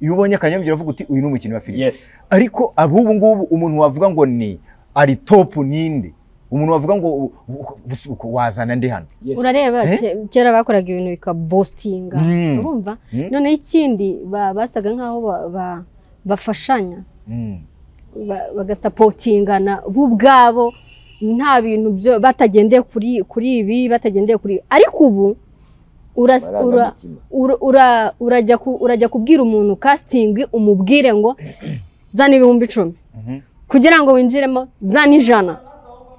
Iyo ubonye Kanyombya uravuga uti uyu ni umukinnyi wa filime. Yes. Ariko abubu ngubu umuntu wavuga ngo ni ari top ninde? Umuntu wavuga ngo wazana ndi hano. Yes. Urareba kera bakoraga ibintu bikaboostinga. Urumva? None ikindi basaga nkaho bafashanya. Bagasapotingana bo ubwabo nta bintu byo batagendeye kuri ibi batagendeye kuri. Ariko ubu urajya kubwira umuntu casting umubwire ngo zana 10,000 kugira ngo winjiremo zana 100.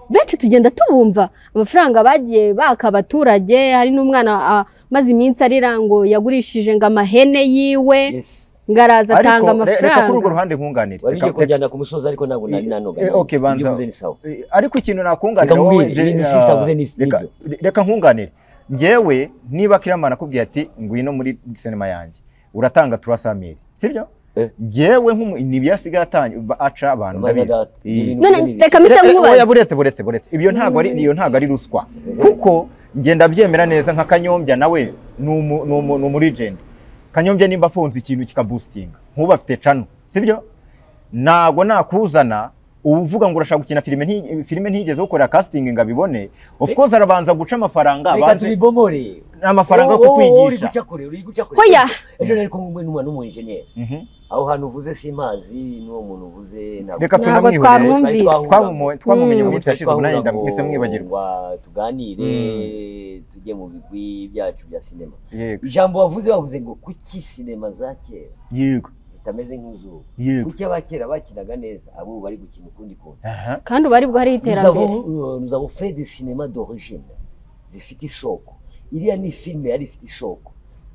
Benshi tugenda tubumva amafaranga bagiye baka abaturage. Hari n'umwana maze iminsi arira ngo yagurishije ngo amahene yiwe. Ngaraza atanga amafaranga. Reka kuri urwo ruhande nkunganire. Wari ugiye kujyana ku musozi ariko ntabwo nari nanoga. Okay, banza. Ariko ikintu nakunganira wowe reka nkunganire. Njyewe niba Kiramana akubwiye ati ngwino muri sinema yanjye uratanga 300,000, sibyo? Njyewe ni byasigaye atanga aca abantu ndabizi. None reka mpite nkubaze. Oya buretse ibyo ntago ari iyo ntago ari ruswa, kuko ngenda byemera neza nka Kanyombya nawe ni umu legend. Kanyombya nimba afunze ikintu kikaboostinga nkuba afite channel, sibyo? Nago nakuzana uvuga ngo urashaka gukina filime, filime ntigeze gukora casting ngo abibone. Of course arabanza guca amafaranga, abanze tubibomore amafaranga yo kukwigisha. Uri guca kure. Hoya ejo nari kumwe n'umwana w'umu engineer. Aho hantu uvuze simazi n'uwo muntu uvuze ntabwo. Reka tunamwihorere, twamumenye mu minsi yashize ubu ndamwise mwibagirwa. Tuganire tujye mu bigwi byacu bya sinema. Ijambo wavuze ngo kuki sinema za kera yego zitameze nk'izuba, kuki abakera bakinaga neza abo bari gukina ukundi kuntu kandi bari bwo hari iterambere. Nous avons fait des cinémas d'origine zifite isoko. Iriya ni filime yari ifite isoko,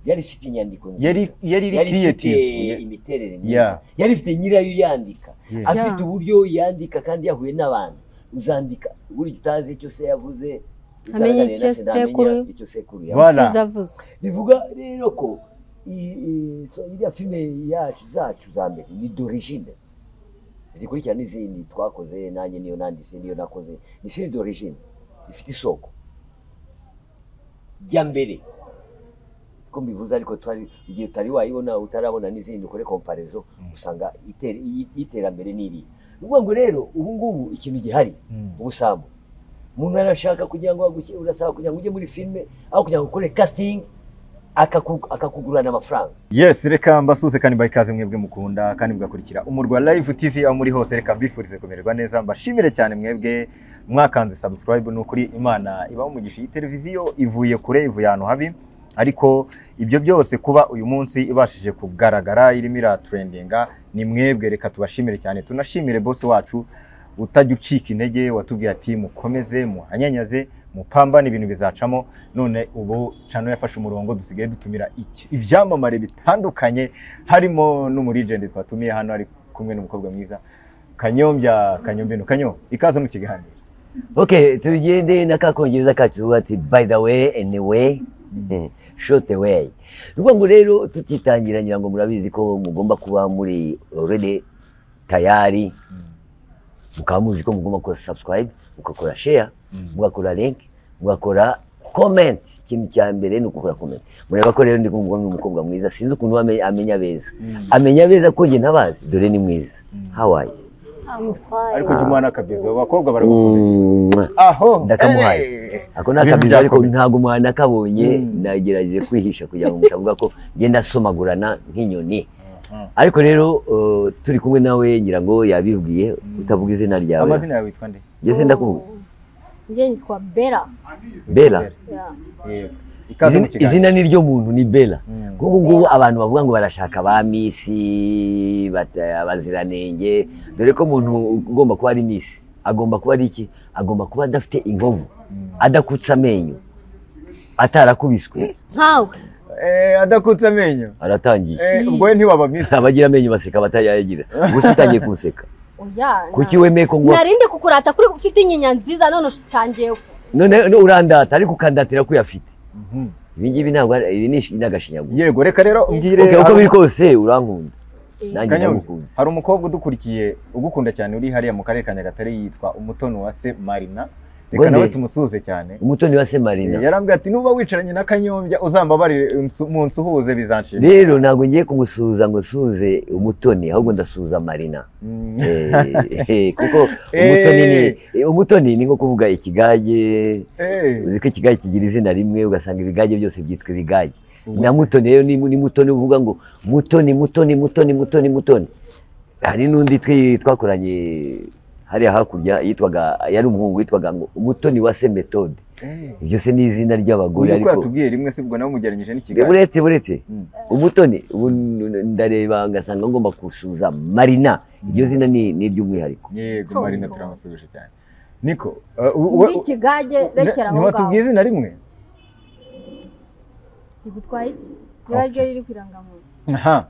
yari ifite inyandiko nziza, yari creative, imiterere myiza, yari ifite nyirayo yandika, afite uburyo yandika kandi yahuye n'abantu. Uzandika buri utazi icyo se yavuze, amenye icyo sekuru yavuze. Bivuga rero ko iriya filime yacu zacu za mbere ni d'origine, zikurikira n'izindi twakoze, nanjye niyo nanditse niyo nakoze, ni filime d'origine zifite isoko rya mbere. Ko mbivuze ariko twari igihe utari wayibona utarabona n'izindi ukore comparaison usanga iterambere n'iri. Ni ngo rero ubu ngubu ikintu gihari ubusambo, umuntu arashaka kugira ngo urasaba kugira ngo ujye muri filime aho kugira ngo ukore casting akakugurana amafaranga. Yes, reka mbasuze kandi mbahe ikaze mwebwe mukunda kandi mugakurikira Umurwa Live TV aho muri hose. Reka mbifurize kumererwa neza, mbashimire cyane mwebwe mwakanze subscribe. Nukuri Imana ibaho umugisha. Iyi televiziyo ivuye kure, ivuye ahantu habi, ariko ibyo byose kuba uyu munsi ibashije kugaragara irimo iratrendinga ni mwebwe. Reka tubashimire cyane, tunashimire boss wacu utajya ucika intege watubwiye ati mukomeze muhanyanyaze mupambane ibintu bizacamo. None ubu channel yafashe umurongo, dusigaye dutumira ibyamamare bitandukanye harimo n'umulegend twatumiye hano ari kumwe n'umukobwa mwiza Kanyombya. Kanyombya Kanyo, ikaze mu kiganiro. Okay, tugende n'akakongereza kacu ati by the way, anyway, short away. Nuko ngo rero tutitangira ngira ngo murabizi ko mugomba kuba muri already tayari, mukaba muzi ko mugomba gukora subscribe, mugakora share, mugakora link, mugakora comment. Ikintu cya mbere ni ukukora comment. Mureba ko rero ndi kumwe n'umukobwa mwiza, sinzi ukuntu amenya beza. Amenya beza ko nge ntabazi, dore ni mwiza. How are you? I'm fine. Ariko jya umwana akabizo, abakobwa baragukunda. Aho ndakamuhaye. Ako nakabizo ariko ntago umwana kabonye, nagerageje kwihisha kugira ngo mutavuga ko ngenda asomagurana nk'inyoni. Ariko rero turi kumwe nawe ngira ngo yabibwiye utavuga izina ryawe. Amazina yawe witwa nde? Jye ndakuvuga. Njye nitwa Bella. Bella. Izina ni ryo muntu ni Bella. Kuko ngubu abantu bavuga ngo barashaka ba Miss abaziranenge, dore ko umuntu ugomba kuba ari Miss agomba kuba ari iki? Agomba kuba adafite inkovu, adakutse amenyo, atarakubiswe. Nkawe adakutse amenyo aratangiye. Ubwo we ntiwaba Miss. Abagira amenyo baseka batayagira. Gusa utangiye kunseka. Oya. Kuki wemeye ko ngo narinde kukurata kuri ufite inyinya nziza none utangiye. None urandata ariko ukandatira ko uyafite. Ibi ngibi ntabwo ibi ni agashinyaguro. Yego reka rero mbwire. Okay, uko biri kose urankunda. Nanjye ndagukunda. Hari umukobwa udukurikiye ugukunda cyane uri hariya mu karere ka Nyagatare yitwa Umutoni wa se Marina. Reka nawe tumusuhuze cyane. Umutoni wa se Marina. Yarambwiye ati nuba wicaranye na Kanyombya uzambabarire munsuhuze bizanshimisha. Rero ntabwo ngiye kumusuhuza ngo nsuhuze Umutoni, ahubwo ndasuhuza Marina. Kuko Umutoni ni nko kuvuga ikigage. Uzi ko ikigage kigira izina rimwe, ugasanga ibigage byose byitwa ibigage. Na Mutoni rero ni Mutoni, uvuga ngo Mutoni Mutoni Mutoni Mutoni Mutoni. Hari n'undi twakoranye hariya hakurya yitwaga, yari umuhungu witwaga ngo Umutoni wa se Methode. Ibyo se ni izina ry'abagore, ariko yatubwiye rimwe se ubwo nawe umugereranyije n'ikigali. Buretse Umutoni ndareba ngasanga ngomba kusuza Marina. Iryo zina ni iry'umwihariko. Yego, Marina turamusubije cyane. Niko ikigage rekera aho ngaho. Ntiwatubwiye izina rimwe? Rigutwaye iki? Niba ryo riri kwirangamuntu. Aha.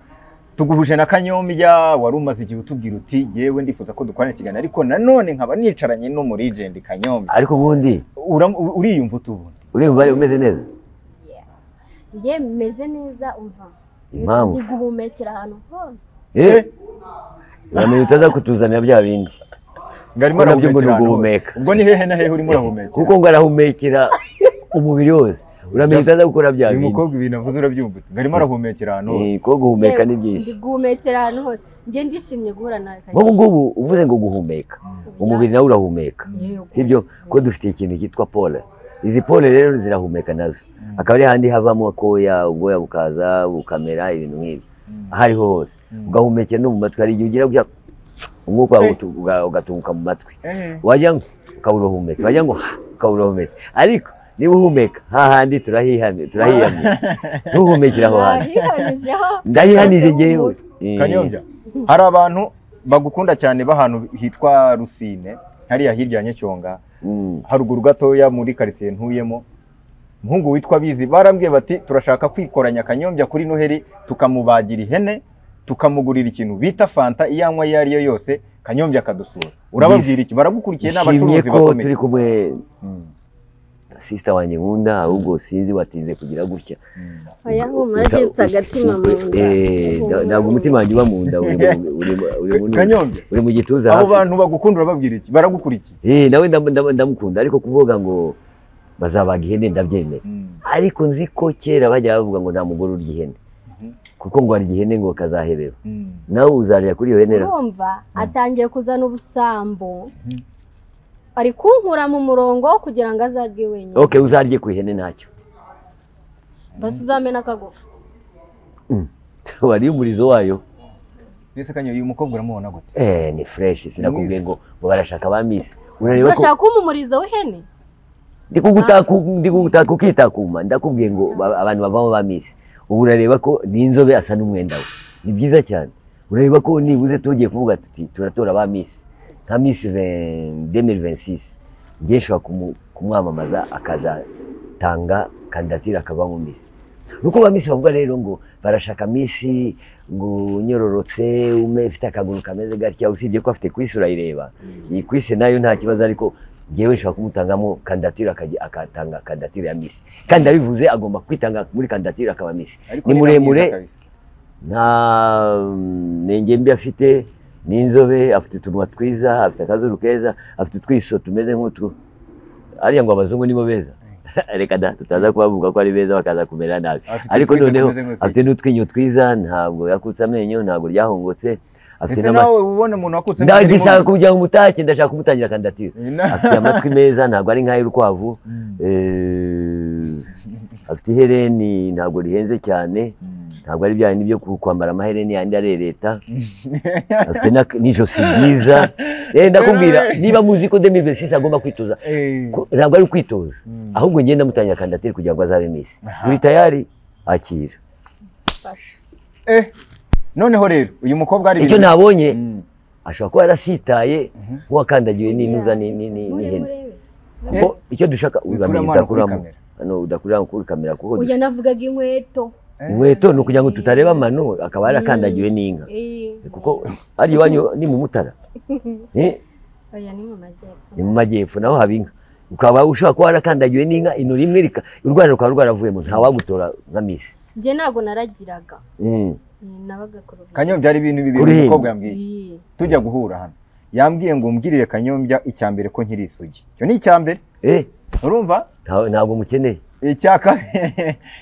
Tuguhuje na Kanyombya wari umaze igihe utubwira uti yewe ndifuza ko dukorana ikiganiro, ariko nanone nkaba nicaranye no muri legend Kanyombya. Ariko ubundi uriyumva utubundi? Uriyumva umeze neza? Njye meze neza, umva. Impamvu? Ndi guhumekera ahantu hose. Uramenye utaza kutuzanira bya bindi. Ngarimo arahumekera. Ubwo ni hehe na hehe urimo urahumekera? Kuko ngo arahumekera umubiri wose. Uramenye utaza gukora bya bindi. Uyu mukobwa ibintu avuze urabyumva. Ngarimo arahumekera ahantu hose. Ko guhumeka ni byinshi. Ndi guhumekera ahantu hose. Njye ndishimye guhura nawe. Nk'ubu ngubu uvuze ngo guhumeka. Umubiri nawe urahumeka. Sibyo? Ko dufite ikintu cyitwa pole. Izi pole rero zirahumeka nazo. Akaba ari handi havamo akoya, ubwoya bukaza, bukamera ibintu nk'ibyo. Ahariho hose. Ugahumekera no mu matwi, hari igihe ugira gutya umwuka ugatunguka mu matwi. Wajya ngo ukabura uhumetse, wajya ngo ukabura uhumetse. Ariko niba uhumeka hahandi turahihamye, ntuhumekere aho hantu. Ndahihanije njyewe. Kanyombya, hari abantu bagukunda cyane bahantu hitwa Rusine, hariya hirya ya Nyacyonga, haruguru gatoya muri quartier ntuyemo. Umuhungu witwa Bizi barambwiye bati turashaka kwikoranya Kanyombya kuri Noheri, tukamubagira ihene, tukamugurira ikintu bita Fanta iyanywa iyo ari yo yose, Kanyombya akadusura. Urababwira iki? Baragukurikiye n'abacuruzi bakomeye. Turi kumwe sister wanjye nkunda, ahubwo sinzi watinze kugira gutya. Oya humura agatima mu nda. Ntabwo umutima wanjye uba mu nda, uri mu gituza hafi. Abo bantu bagukunda urababwira iki? Baragukurikiye. Nawe ndamukunda, ariko kuvuga ngo bazabaga ihene ndabyemera. Ariko nzi ko kera bajya bavuga ngo nta mugore urya ihene. Kuko ngo arya ihene ngo kazahebeba. Nawe uzarya kuri iyo hene. Urumva atangiye kuzana ubusambo. Ari kunkura mu murongo kugira ngo azarye wenyine. Okay, uzarye ku ihene ntacyo. Basi uzamena akagufa. Wari umurizo wayo. Nese Kanyo, uyu mukobwa uramubona gute? Ni fresh, sinakubwiye ngo barashaka ba miss. Urareba ko urashaka kumumurizo w'ihene? Ndi kukitakuma, ndakubwiye ngo abantu bavamo ba miss. Ubu urareba ko ni inzobe asa n'umwenda we. Ni byiza cyane. Urareba ko nibuze tugiye kuvuga tuti turatora ba miss. Nka Miss 2026 ngiye nshobora kumwamamaza akazatanga kandidatire akaba mu Miss. Nuko ba Miss bavuga rero ngo barashaka Miss ngo nyororotse, ume ufite akaguru kameze gatya, usibye ko afite kwisi urayireba. Iyi kwisi nayo nta kibazo, ariko ngewe nshobora kumutangamo kandidatire akatanga kandidatire ya Miss. Kandi abivuze agomba kwitanga muri kandidatire akaba Miss. Ni muremure, nta nenge mbi afite, ni inzobe, afite utunwa twiza, afite akazuru keza, afite utwiso tumeze nk'utwo. Ariya ngo abazungu nibo beza. Reka da, tutaza kubavuga ko ari beza bakaza kumera nabi. Ariko noneho afite n'utwinyo twiza, ntabwo yakutse amenyo, ntabwo ryahongotse. Afite nawe ubona umuntu wakutse amenyo. Ndashaka kujya mu mutake, ndashaka kumutangira kandidatire. Afite amatwi meza, ntabwo ari nk'ay'urukwavu. Afite ihereni ntabwo rihenze cyane. Ntabwo ari bya byo kwambara amahereni yandi arereta. Afite n'ijosi ryiza. Ndakubwira niba muzi ko 2026 agomba kwitoza, ntabwo ari kwitoza, ahubwo ngenda mutangira kandidatire kugira ngo azabe Miss. Uri tayari? Akira. Noneho rero uyu mukobwa ari icyo nabonye ashobora kuba yarasitaye nk'uwakandagiwe n'intuza n'ihene. Kuko icyo dushaka udakuramo hano, udakuramo kuri kamera, kuko oya navugaga inkweto. Inkweto ni ukugira ngo tutareba amano akaba yarakandagiwe n'inka. Kuko ari iwanyu ni mu Mutara. Oya ni mu majyepfo. Ni mu majyepfo naho haba inka. Ukaba ushobora kuba warakandagiwe n'inka ino rimwe urwana rukaba rwaravuyemo, nta wagutora nka Miss. Njye ntabwo naragiraga. Nabaga ku ruhande. Kanyombya ari ibintu bibiri umukobwa yambwiye. Tujya guhura hano. Yambwiye ngo umbwirire Kanyombya icyambere ko nkiri isugi. Icyo ni icyambere. Urumva? Ntabwo mukeneye.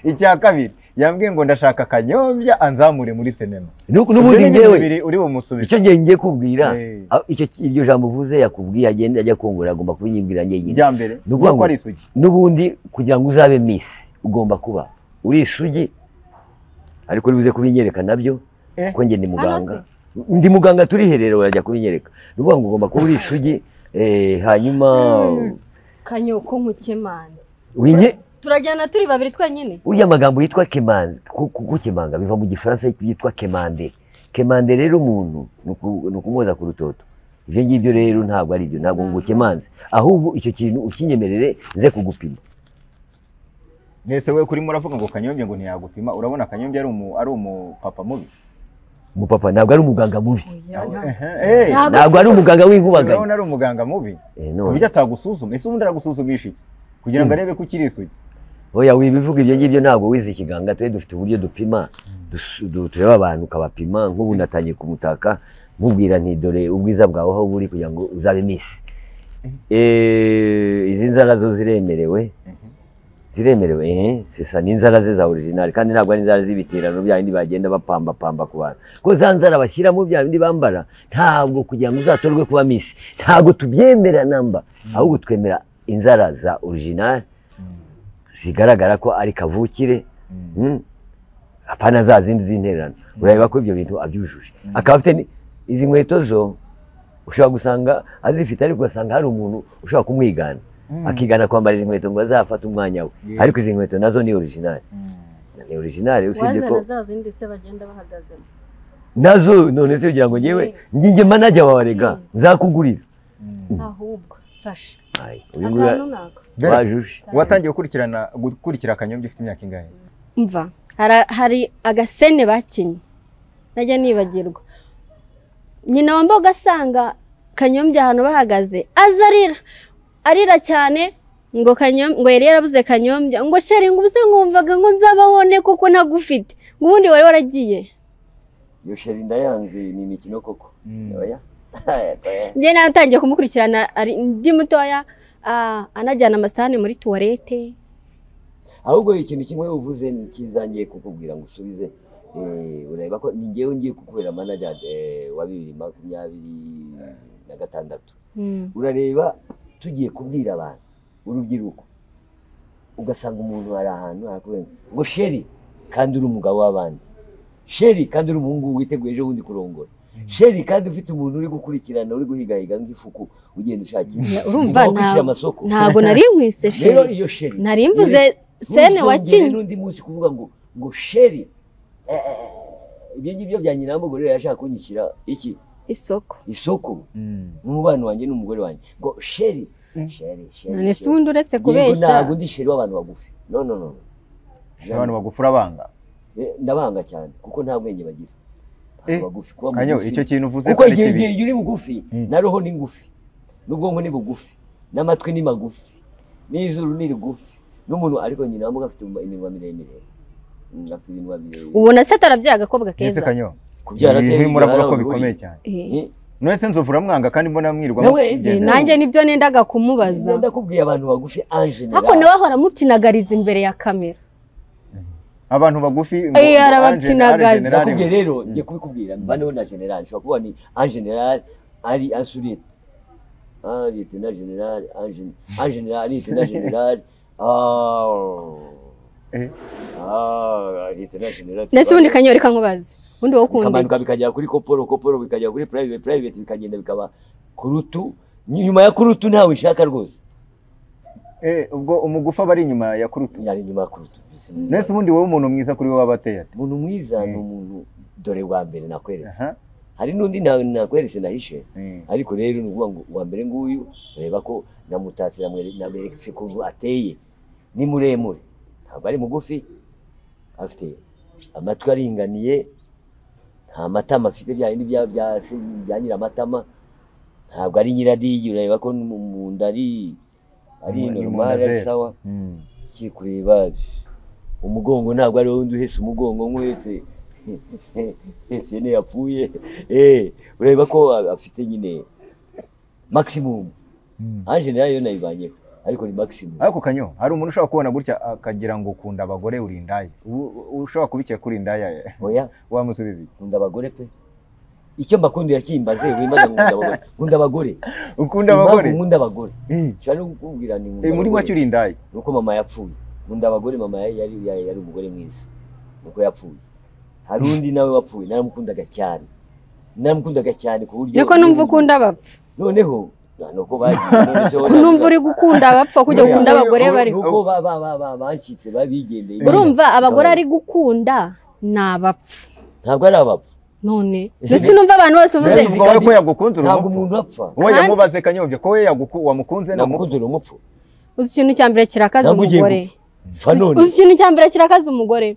Icya kabiri yambwiye ngo ndashaka Kanyombya anzamure muri sinema. N'ubundi ngewe uri bumusubize. Icyo ngiye ngiye kubwira icyo iryo jambo uvuze yakubwiye agenda ajya kongora agomba kubinyibwira njye nyine. Rya mbere nuko ari isugi. N'ubundi kugira ngo uzabe miss ugomba kuba uri isugi, ariko uri buze kubinyereka nabyo kuko njye ndi muganga. Ndi muganga turiherera urajya kubinyereka. Nuvuga ngo ugomba kuba uri isugi hanyuma Kanyoko nkukemanze. Winye turajyana turi babiri twenyine. Urya magambo yitwa kemanze kukemanga biva mu gifaransa yitwa kemande. Kemande rero umuntu nukumoza ku rutoto. Ibyo ngibyo rero ntabwo ari byo, ntabwo ngo kemanze. Ahubwo icyo kintu ukinyemerere nze kugupima. Mwese we kuri muravuga ngo Kanyombya ngo ntiyagupima, urabona Kanyombya ari umu papa mubi. Umupapa ntabwo ari umuganga mubi. Ntabwo ari umuganga w'inkubaganye. Urabona ari umuganga mubi. Uburyo atagusuzuma, ese ubundi aragusuzumisha iki? Kugira ngo arebe ko ukiri isugi. Oya wibivuga ibyo ngibyo ntabwo wize ikiganga, twe dufite uburyo dupima, tureba abantu ukabapima. Nk'ubu natangiye kumutaka mubwira nti dore ubwiza bwawe aho buri kugira ngo uzabe miss. Izi nzara zo ziremerewe. Ziremerewe sesa ni inzara ze za original, kandi ntabwo ari inzara z'ibiterano bya bindi bagenda bapamba pamba ku bantu. Ko za nzara bashyiramo bya bindi bambara ntabwo kugira ngo uzatorwe kuba miss, ntabwo tubyemera namba, ahubwo twemera inzara za original zigaragara ko ari kavukire, apana za zindi z'intererano. Urareba ko ibyo bintu abyujuje. Akaba afite izi nkweto zo ushobora gusanga azifite, ariko ugasanga hari umuntu ushobora kumwigana akigana kwambara izi nkweto ngo azafate umwanya we. Ariko izi nkweto nazo ni original. Ni original usibye ko za zindi se bagenda bahagazemo nazo. None se ugira ngo ngewe njye manager wawe rega nzakugurira. Ahubwo fasha wajuje. Watangiye gukurikira Kanyombya ufite imyaka ingahe? Umva hari agasene bakinye najya nibagirwa. Nyina wa Mboga asanga Kanyombya ahantu bahagaze azarira arira cyane ngo Kanyombya ngo yari yarabuze Kanyombya ngo sheri ngo ubuse ngumvaga ngo nzababone kuko ntagufite, ngo ubundi wari waragiye. Iyo sheri ndayanze ni imikino koko. Oya. Njye natangiye kumukurikirana ari ndi mutoya, anajyana amasahani muri tuwarete. Ahubwo ikintu kimwe uvuze kizangiye kukubwira ngo usubize, urareba ko ni ngewe ngiye kukubera manager wa 2026. Urareba tugiye kubwira abantu urubyiruko, ugasanga umuntu ari ahantu arakubwira ngo sheri kandi uri umugabo w'abandi, sheri kandi uri umuhungu witeguye ejo bundi kurongora, sheri kandi ufite umuntu uri gukurikirana uri guhigahiga nk'ifuku ugenda ushakira. Urumva ntabwo nari nkwise sheri, nari mvuze sene wakinye. N'undi munsi kuvuga ngo ngo sheri, ibyo ngibyo bya nyina w'umugore yashaka kunyishyira iki isoko isoko n'umubano wanjye n'umugore wanjye ngo sheri sheri sheri. None se ubundi uretse kubeshya ntabwo ndi sheri w'abantu bagufi. No no no, abantu bagufi urabanga? Ndabanga cyane kuko nta bwenge bagira. Bagufi kuba mugufi. Icyo kintu uvuze kuko igihe uri bugufi na roho ni ngufi, n'ubwonko ni bugufi, n'amatwi ni magufi, n'izuru ni rigufi, n'umuntu. Ariko nyina w'umugore afite iminwa miremire, afite iminwa miremire. Ubona se atarabyaye agakobwa keza? Kubyara se muravuga ko bikomeye cyane. None se nzovu uramwanga kandi mbona mwirwa? Nanjye nibyo nendaga kumubaza. Ndakubwiye abantu bagufi en general. Ariko nawe ahora mubyinagariza imbere ya kamera. Abantu bagufi ngo arababyinagaza. Ndakubwiye rero ngiye kubikubwira mbaneho na general, nshobora kuba ni en general ari ansurite, en lieutenant general, en general, lieutenant general. Lieutenant general. Nese ubundi Kanyo reka nkubaze. Ubundi wowe ukunda iki? Bikagera kuri koporo, koporo bikagera kuri private, private bikagenda bikaba kurutu. Nyuma ya kurutu ntawe ushaka rwose. Ubwo umugufa bari inyuma ya kurutu. Yari inyuma ya kurutu. Nese ubundi wowe umuntu mwiza kuri wowe abateye ate? Umuntu mwiza ni umuntu dore wa mbere nakweretse. Hari n'undi nakweretse nahishe. Ariko rero ni ukuvuga ngo uwa mbere nguyu ureba ko namutatse namweretse ukuntu ateye. Ni muremure, ntabwo ari mugufi, afite amatwi aringaniye, nta matama afite bya bindi bya nyiramatama, ntabwo ari nyiradigi. Urareba ko mu nda ari normal, ari sawa. Kikureba umugongo ntabwo ari wundi uhese umugongo nk'uhetse ese ne yapfuye. Urareba ko afite nyine maximum. En general yo nayibanyeho. Ariko ni maximum. Ariko Kanyo, hari umuntu ushobora kubona gutya akagira ngo ukunda abagore uri indaya. Ushobora kubikeka kuri indaya. Oya, wamusubiza iki? Nkunda abagore pe. Icyo mbakundira kimbaze wimbaza ngo nkunda abagore. Nkunda abagore. Ukunda abagore? Nkunda abagore. Nshaka no kukubwira ni nkunda. Muri make uri indaya. Nuko mama yapfuye. Nkunda abagore, mama yari umugore mwiza. Nuko yapfuye. Hari undi nawe wapfuye, naramukundaga cyane. Naramukundaga cyane ku buryo. Niko numva ukunda abapfu. Noneho nuko bagiye numva uri gukunda abapfa kujya gukunda abagore bari. Nuko bancitse babigendeye. Urumva abagore ari gukunda ni abapfu. Ntabwo ari abapfu. None mbese numva abantu bose uvuze ngo ko yagukunze ntabwo umuntu apfa. Wowe yamubaze Kanyobya ko we wamukunze namukunze urumupfu. Uzi ikintu cya mbere kirakaza umugore. Uzi ikintu cya mbere kirakaza umugore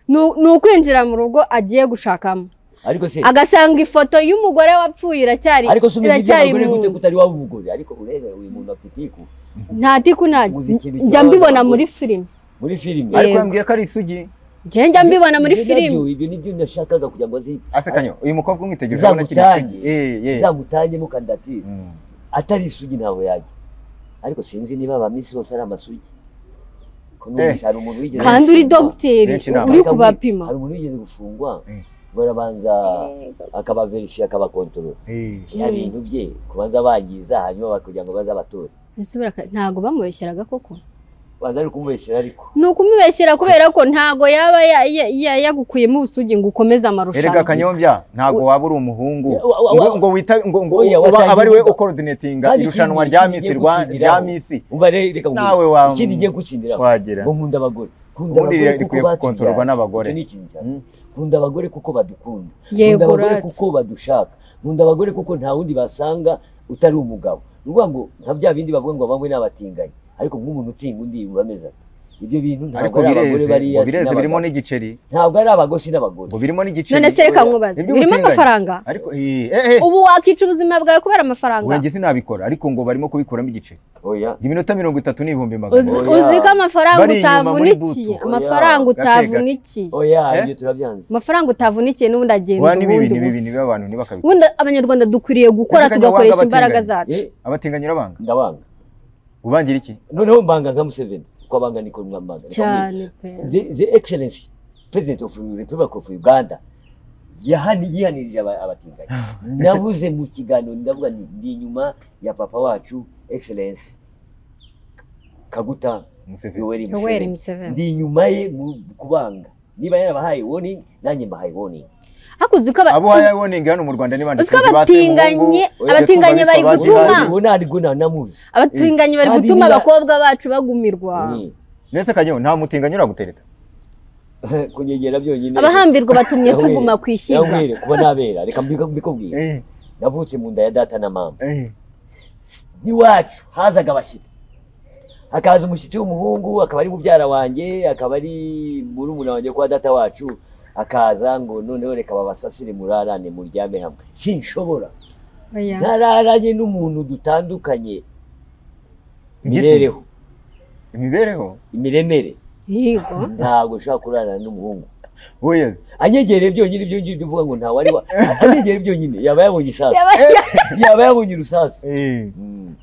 ni ukwinjira mu rugo agiye gushakamo. Ariko se agasanga ifoto y'umugore wapfuye iracyari. Ariko se iracyari gute kutari waba umugore? Ariko urebe uyu muntu afite tiku. Nta tiku njya mbibona muri filime. Muri filime. Ariko yambwiye ko ari isugi. Njya mbibona muri filime. Ibyo nibyo nashakaga kugira ngo azi. Ase Kanyo, uyu mukobwa umwitegereje ubona kiri isugi. Zamutangemo kandidatire. Atari isugi ntaho yajya. Ariko sinzi niba aba miss bose ari amasugi. Kandi uri dogiteri uri kubapima. Hari umuntu wigeze gufungwa. Barabanza akabaverify akabakontorora. Ya bintu bye kubanza bangiza hanyuma kugira ngo bazabatore. Ese ntago bamubeshyeraga koko? Banza ari kumubeshyera ariko. Ni ukumubeshyera kubera ko ntago yaba yagukuyemo ubusugi ngo ukomeze amarushanwa. Erega Kanyombya ntago waba uri umuhungu ngo wita ngo aba ari we ucoordinatinga irushanwa rya Miss Rwanda rya Miss. Umva reka nawe ikindi ngiye gutsindira. Ngo nkunda abagore. Nkunda abagore kuko bakontororwa n'abagore. Nkunda abagore kuko badukunda. Nkunda abagore kuko badushaka. Nkunda abagore kuko nta wundi basanga utari umugabo. Nuvuga ngo nka bya bindi bavuga ngo bamwe n'abatinganyi. Ariko nk'umuntu utinga undi urameze ati. Ibyo bintu ntabwo ari abagore bariya. Bireze birimo n'igiceri. Ntabwo ari abagosi n'abagore. Ngo birimo n'igiceri. None se reka nkubaze. Birimo amafaranga? Ariko ubu wakica ubuzima bwawe kubera amafaranga? Wenge sinabikora ariko ngo barimo kubikuramo igiceri. Oya. Iminota 30 n'ibihumbi 400. Uzi ko amafaranga utavunikiye, amafaranga utavunikiye. Oya, ibyo turabyanze. Amafaranga utavunikiye n'ubundi agenda ubundi. Nibi nibi abantu ntibakabikora. Ubundi abanyarwanda dukwiriye gukora tugakoresha imbaraga zacu. Abatinganyi urabanga? Ndabanga. Ubangira iki? Noneho mbanga nka Museveni. Kwa banga niko mwambanga. Cyane pe. The Excellency President of Republic of Uganda yihanirije abatinganyi. Navuze mu kiganiro ndavuga ndi inyuma ya papa wacu Excellence Kaguta Yoweri Museveni. Ndi inyuma ye mu kubanga. Niba yarabahaye warning nanjye mbahaye warning. Hakuzi ko abo haye warning hano mu Rwanda ni bande abatinganyi bari gutuma abatinganyi bari gutuma abakobwa bacu bagumirwa. Nese Kanyo nta mutinganyi uragutereta kunyegera byonyine. Abahambirwa batumye tuguma kwishyiga. Yawere kuba nabera reka mbikubwire. Navutse mu nda ya data na mama. Niwacu hazaga abashyitsi. Hakaza umushyitsi w'umuhungu akaba ari mubyara wanjye akaba ari murumuna wanjye kwa data wacu. Akaza ngo noneho reka babasasire murarane muryame hamwe. Sinshobora. Ntararanye n'umuntu dutandukanye imibereho. Imibereho? Imiremere. Yego. Ntabwo ushobora kurarana n'umuhungu. Oya. Anyegere byonyine ibyo ngibyo uvuga ngo ntawe ari wa. Anyegere byonyine yaba yabonye isasu. Yaba yabonye urusasu.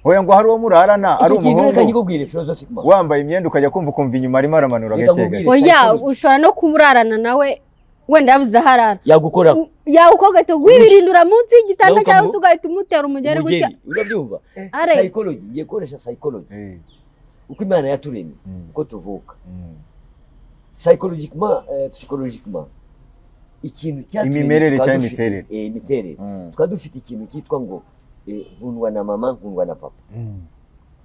Oya ngo hari uwo murarana ari umuhungu. Reka nyikubwire philosophic man. Wambaye imyenda ukajya kumva ukumva inyuma arimo aramanura gake gake. Oya ushobora no kumurarana nawe wenda yabuze aharara. Yagukora. Yagukora ugahita wibirindura munsi y'igitanda cyangwa se ugahita umutera umugeri gutya. Urabyumva? Psychology, ngiye koresha psychology. Uko Imana yaturemye, uko tuvuka. Psychologiquement, psychologiquement ikintu cyaturemye imimerere cyangwa imiterere. Imiterere. Tukaba dufite ikintu cyitwa ngo nkundwa na mama, nkundwa na papa.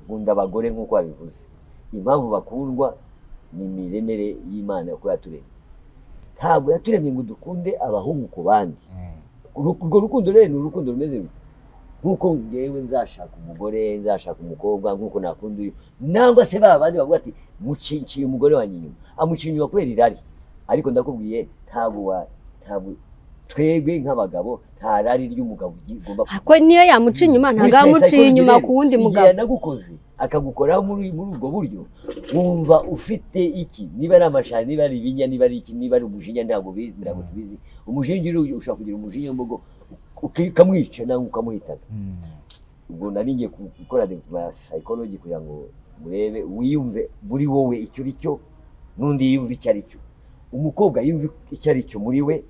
Nkunda abagore nk'uko babivuze. Impamvu bakundwa ni imiremere y'Imana uko yaturemye. Ntabwo yaturemye ngo dukunde abahungu ku bandi. Urwo rukundo rero ni urukundo rumeze rute? Nkuko ngewe nzashaka umugore, nzashaka umukobwa nkuko nakunda uyu. Nangwa se babandi bavuga ati mucinciye umugore wanjye inyuma. Amuciye inyuma kubera irari. Ariko ndakubwiye ntabwo twebwe nk'abagabo nta rari ry'umugabo ugomba ko niyo yamuca inyuma ntago yamuciye inyuma ku wundi mugabo. Igihe nagukoze akagukoraho muri ubwo buryo wumva ufite iki, niba ari amashanyarazi, niba ari ibinya, niba ari iki, niba ari umujinya, ntabwo bizi, ntabwo tubizi. Umujinya ushobora kugira umujinya mbogo ukamwica nangwa ukamuhitana. Ubwo nari ngiye gukora psychology kugira ngo Murebe wiyumve muri wowe icyo uri cyo, n'undi yiyumve icyo ari cyo. Umukobwa yiyumve icyo ari cyo muri we,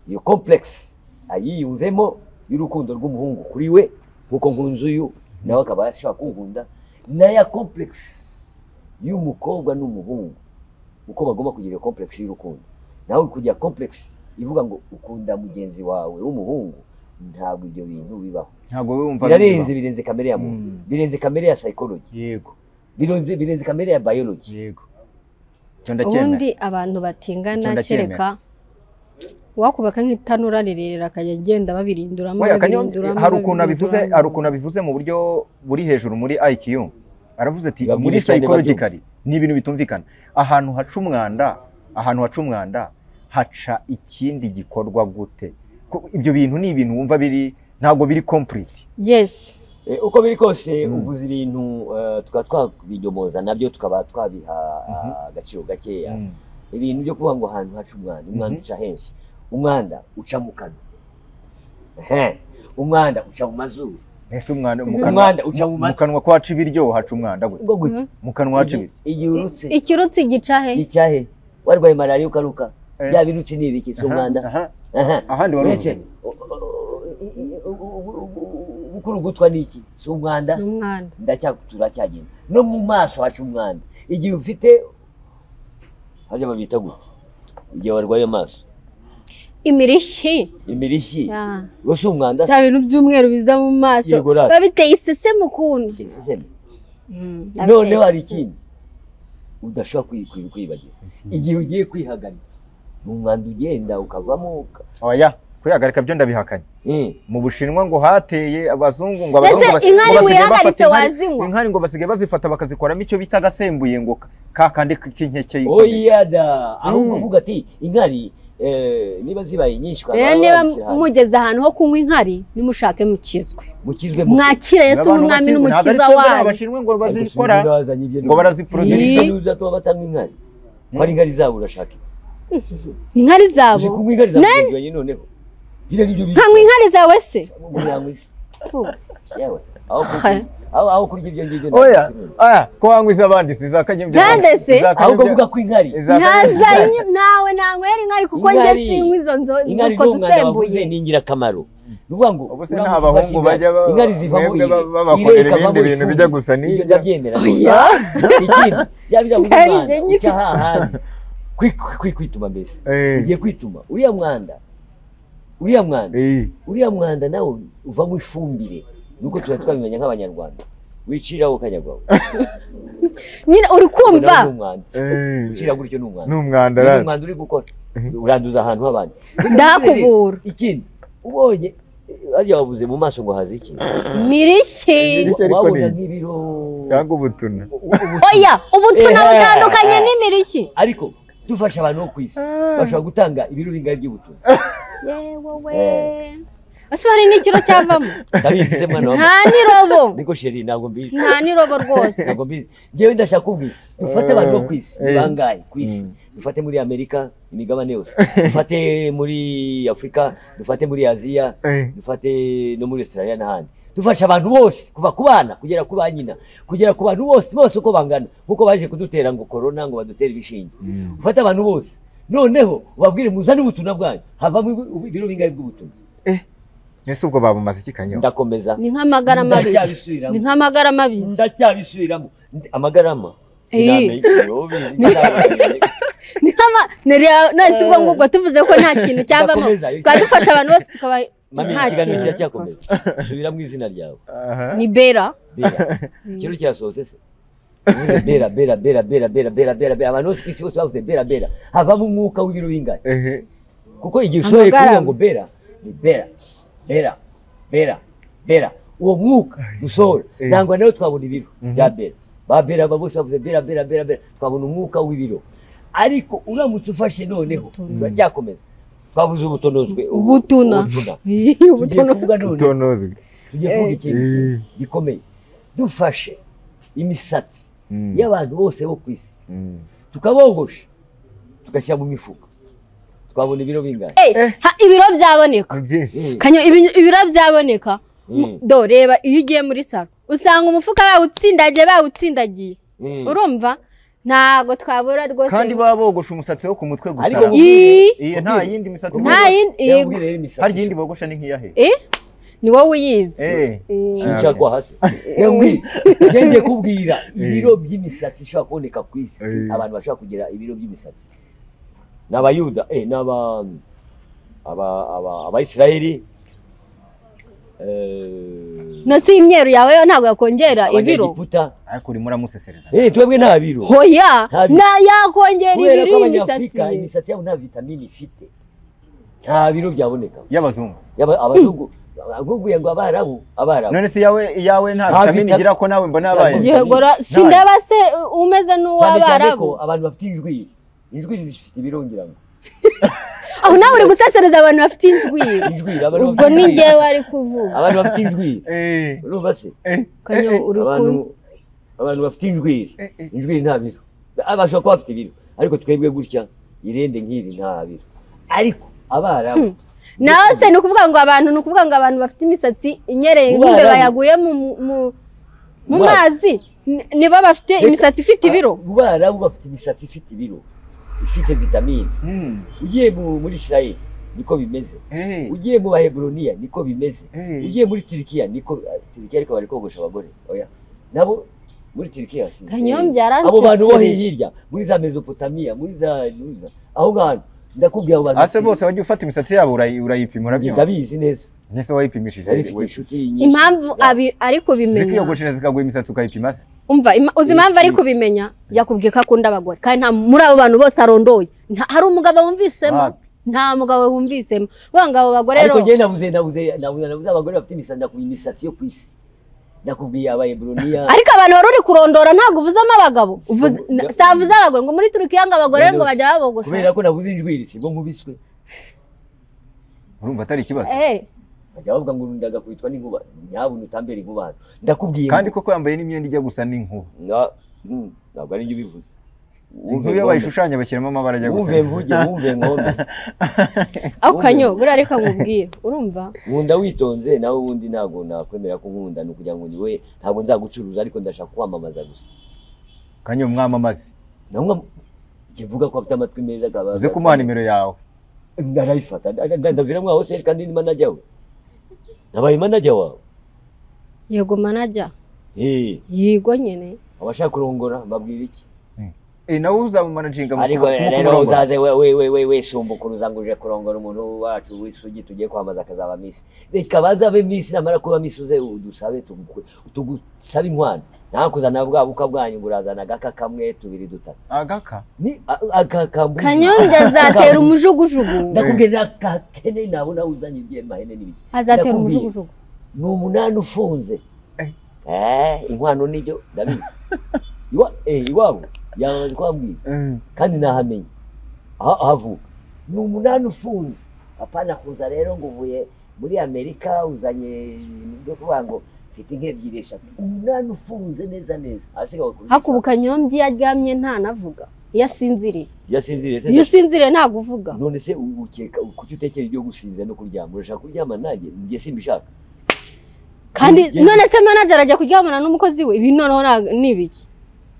iyo complex ayiyumvemo y'urukundo rw'umuhungu kuri we, nkuko nkunze uyu nawe akaba ashobora kunkunda, n'aya complex y'umukobwa n'umuhungu uko bagomba kugira iyo complex y'urukundo. Nawe kugira complex ivuga ngo ukunda mugenzi wawe w'umuhungu, ntabwo ibyo bintu bibaho. Ntabwo wumva birarenze, birenze kamere ya muntu, birenze kamere ya psychology, yego, birenze kamere ya biology, yego. Ubundi abantu batingana kereka wakubaka nk'itanura rirerera akajya agenda babirinduramo. Hari ukuntu abivuze mu buryo buri hejuru muri IQ. Aravuze ati muri psychologically ni ibintu bitumvikana. Ahantu haca umwanda, haca ikindi gikorwa gute? Ibyo bintu ni ibintu wumva biri ntabwo biri complete. Yes. Uko biri kose uvuze ibintu tukaba twabinyomoza nabyo tukaba twabiha agaciro gakeya. Ibintu byo kuvuga ngo ahantu haca umwanda, umwanda uca henshi. Umwanda uca mu kanwa, umwanda uca mu mazuru. Ese umwanda uca mu kanwa ko haca ibiryo, haca umwanda gute? Mu kanwa haca ibiryo. Igirutse ikirutsi gica he? Gica he? Warwaye malaria ukaruka, bya birutsi ni ibiki? Si umwanda. Ahandi warutse gukurugutwa ni iki? Si umwanda. Turacyagenda no mu maso haca umwanda. Igihe ufite harya babyita gute igihe warwaye amaso? Imirishyi. Imirishyi rwose umwanda, cya bintu by'umweru biza mu maso biba biteye iseseme ukuntu. Noneho hari ikindi udashobora kwibagiza, igihe ugiye kwihagarika ni umwanda ugenda ukavamo. Oya, kwihagarika byo ndabihakanye. Mu Bushinwa ngo hateye abazungu ngo inkari ngo basigaye bazifata bakazikoramo icyo bita agasembuye ngo kakandi k'inkeke. Oya da, ahubwo uvuga ati inkari niba zibaye nyinshi niba mugeze ahantu ho kunywa inkari nimushake mukizwe, mwakire Yesu n'umwami n'umukiza wanyu. Abashinwa ngo bazikora ngo baraziproduce uzatuma batanywa inkari. Ko inkari zabo urashaka iki? Inkari zabo noneho nkanywa inkari zawe se? Aho kurya ibyo ngibyo. Oya, oya, ko wanywa iz'abandi si izakanyobya. Zande se? Ahubwo vuga ko inkari. Ntazanye nawe nanywera inkari kuko njye sinywa izo nzoga dusembuye. Ni ingirakamaro. Nuvuga ngo ubuse nta bahungu bajya inkari zivamo babakorera ibindi bintu bijya gusa ni ndabyemera. Ikindi byabira umwanda uca hahandi kwituma mbese. Ugiye kwituma uriya mwanda. Uriya mwanda nawe uvamo ifumbire. Nuko tuba twabimenya nk'abanyarwanda. Wiciraho ukanyagwaho. Nyine uri kumva. Ucira gutyo n'umwanda. N'umwanda rero. N'umwanda uri gukora. Uranduza ahantu h'abandi. Ndakubura. Ikindi ubonye ariya wabuze mu maso ngo haze iki? Mirishyi. Wabona nk'ibiro cyangwa ubutuna. Oya, ubutuna butandukanye n'imirishyi. Ariko dufasha abantu bo ku isi bashobora gutanga ibiro bingahe by'ubutuna? Yewe we. Ese hari n'ikiro cyavamo? Ndabizi mwana wa. Nta nirobo. Niko sheri ntabwo mbizi. Nta nirobo rwose. Ntabwo mbizi. Ngewe ndashaka kubwira dufate abantu bo ku isi bangahe ku isi. Dufate muri Amerika imigabane yose. Dufate muri Afrika, dufate muri Aziya, dufate no muri Australia n'ahandi. Dufasha abantu bose kuva ku bana kugera ku banyina, kugera ku bantu bose bose uko bangana, kuko baje kudutera ngo corona ngo badutere ibishinge. Ufate abantu bose noneho ubabwire muzane ubutuna bwanyu, havamo ibiro bingahe bw'ubutuna. Nese ubwo babumaze iki kanyo? Ndakomeza. Ni nk'amagarama abiri. Ni nk'amagarama abiri. Ndacyabisubiramo. Amagarama sinamenye. Ni nk'ama none ubwo ngubwo tuvuze ko nta kintu cyavamo. Twadufasha abantu bose tukaba nta kintu kiracyakomeza. Subira mu izina ryawe. Ni Bera. Bera. Kiro cyasohotse se? Uvuze Bera Bera Bera Bera Bera Bera Bera Bera abantu bose ku isi bose bavuze Bera Bera. Havamo umwuka w'ibiro bingahe? Kuko igihe usohoye kuvuga ngo Bera ni Bera. Bera, Bera, Bera. Uwo mwuka usohora nangwa nawe twabona ibiro bya Bera. Ba Bera bose bavuze Bera Bera Bera Bera, twabona umwuka w'ibiro. Ariko uramutse ufashe noneho turacyakomeza. Twabuze ubutonozwe. Ubutuna. Ubutonozwe. Tugiye kuvuga ikintu gikomeye. Dufashe imisatsi y'abantu bose bo ku isi. Tukabogosha tugashyira mu mifuka. Twabona ibiro bingahe? Ibiro byaboneka. Kanyo ibiro byaboneka. Do reba iyo ugiye muri salo Usanga umufuka bawutsindagiye. Urumva? Ntago twabura rwose. Kandi babogosha umusatsi wo ku mutwe gusa. Iyo nta yindi misatsi. Nta yindi. Hari yindi bogosha ni nkiyahe? Ni wowe uyizi. Sinshaka kwa hasi. Ngiye kubwira ibiro by'imisatsi ishobora kuboneka ku isi. Abantu bashobora kugira ibiro by'imisatsi. N'abayuda, n'aba Abayisiraheli. No si imyeru yawe yo ntabwo yakongera ibiro. Ariko urimo uramusesereza. Twebwe nta biro. Hoya, na yakongera ibiro imisatsi. Imisatsi yabo nta vitamini ifite. Nta biro byaboneka. Y'abazungu. Abazungu. Nkubwiye ngo abarabu. None se yawe nta vitamini igira ko nawe mbona yabaye. Yego sindaba se umeze n'uw'abarabu. Cyane abantu bafite injwiri. Injwiri zifite ibiro ngira ngo. Aho nawe uri gusesereza abantu bafite injwiri. Ubwo ni njyewe ari kuvuga. Abantu bafite injwiri. Urumva se? Abantu bafite injwiri. Injwiri nta biro. Abashobora kuba bafite ibiro. Ariko twebwe gutya irende nk'iri nta biro. Ariko abarabu nawe se ni ukuvuga ngo abantu bafite imisatsi inyereye nk'imbeba yaguye mu mazi nibo bafite imisatsi ifite ibiro. Abarabu bafite imisatsi ifite ibiro. Ifite vitamine. Ugiye muri Israel niko bimeze. Ugiye mu Bahebroniya niko bimeze. Ugiye muri Turkiya niko Turkiya ariko bari kogosha abagore. Oya. Nabo muri Turkiya si. Abo bantu bo hirya muri za Mesopotamia, muri za Nuza. Aho ngaho ndakubwiye abo bantu. Ase bose bajye ufata imisatsi yabo urayipima urabyumva. Ndabizi neza. Nese wayipimishije. Impamvu ari kubimenya. Zikiyogoshera zikaguha imisatsi ukayipima se. Umva uzi impamvu ari kubimenya yakubwiye ko akunda abagore kandi nta muri abo bantu bose arondoye hari umugabo wumvisemo nta mugabo wumvisemo wanga abo bagore rero. Ariko njye nabuze abagore bafite imisatsi imisatsi yo kwisi nakubwiye abahebroniya. Ariko abantu wari uri kurondora ntabwo uvuzemo abagabo savuze abagore ngo muri Turukiya ngo abagore ngo bajya babogosha kubera ko nabuze injwiri sibwo nkubiswe. Urumva atari ikibazo. Bajya bavuga ngo urundaga kwitwa n'inkuba nyabuntu utambera inkuba ndakubwiye. Kandi koko yambaye n'imyenda ijya gusa n'inkuba. Ntabwo ari njye ubivuze. Inkuba iyo bayishushanya bashyiramo amabara ajya gusa. Wumve mvuge wumve nkombe. Aho kanyo buriya reka nkubwire urumva. Nkunda witonze nawe ubundi ntabwo nakwemera ko nkunda ni ukugira ngo niwe ntabwo nzagucuruza ariko ndashaka kwamamaza gusa. Kanyo mwamamaze. Namwe mvuga ko afite amatwi meza akaba. Uze kumuha nimero yawe. Ndarayifata ndavira mwaho se kandi ni manager we. Nabaye manager wawe. Yego manager. Yego nyene. Abashaka kurongora mbabwira iki? Nawe uzamumanaginga mu ariko rero uzaze we sumbukuruza ngo uje kurongora umuntu wacu w'isugi tugiye kwamaza akazaba miss. Reka bazabe miss namara kuba miss uze udusabe tugusabe inkwano. Nakuzana bwa buka bwanyu ngurazana agaka kamwe tubiri dutatu. Agaka? Ni agakambuzi. Kanyombya azatera umujugujugu. Ndakubwiye nakakene nabona uzanye ibye mahene n'ibiki. Azatera umujugujugu. Ni umunani ufunze. Inkwano nibyo ndabizi. Iwabo yamaze kwambwira kandi nahamenye ahavuka ni umunani ufunze. Apana kuza rero ngo uvuye muri Amerika uzanye ibintu byo kuvuga ngo mfite nk'ebyiri eshatu. Umunani ufunze neza neza. Hakubu Kanyombya aryamye ntanavuga iyo asinziriye. Iyo usinziriye ntabwo uvuga. None se ukeka kuki utekera ibyo gusinzira no kuryama? Urashaka kuryama nanjye njye simbishaka. Kandi none se manager ajya kuryamana n'umukozi we ibi noneho ni ibiki?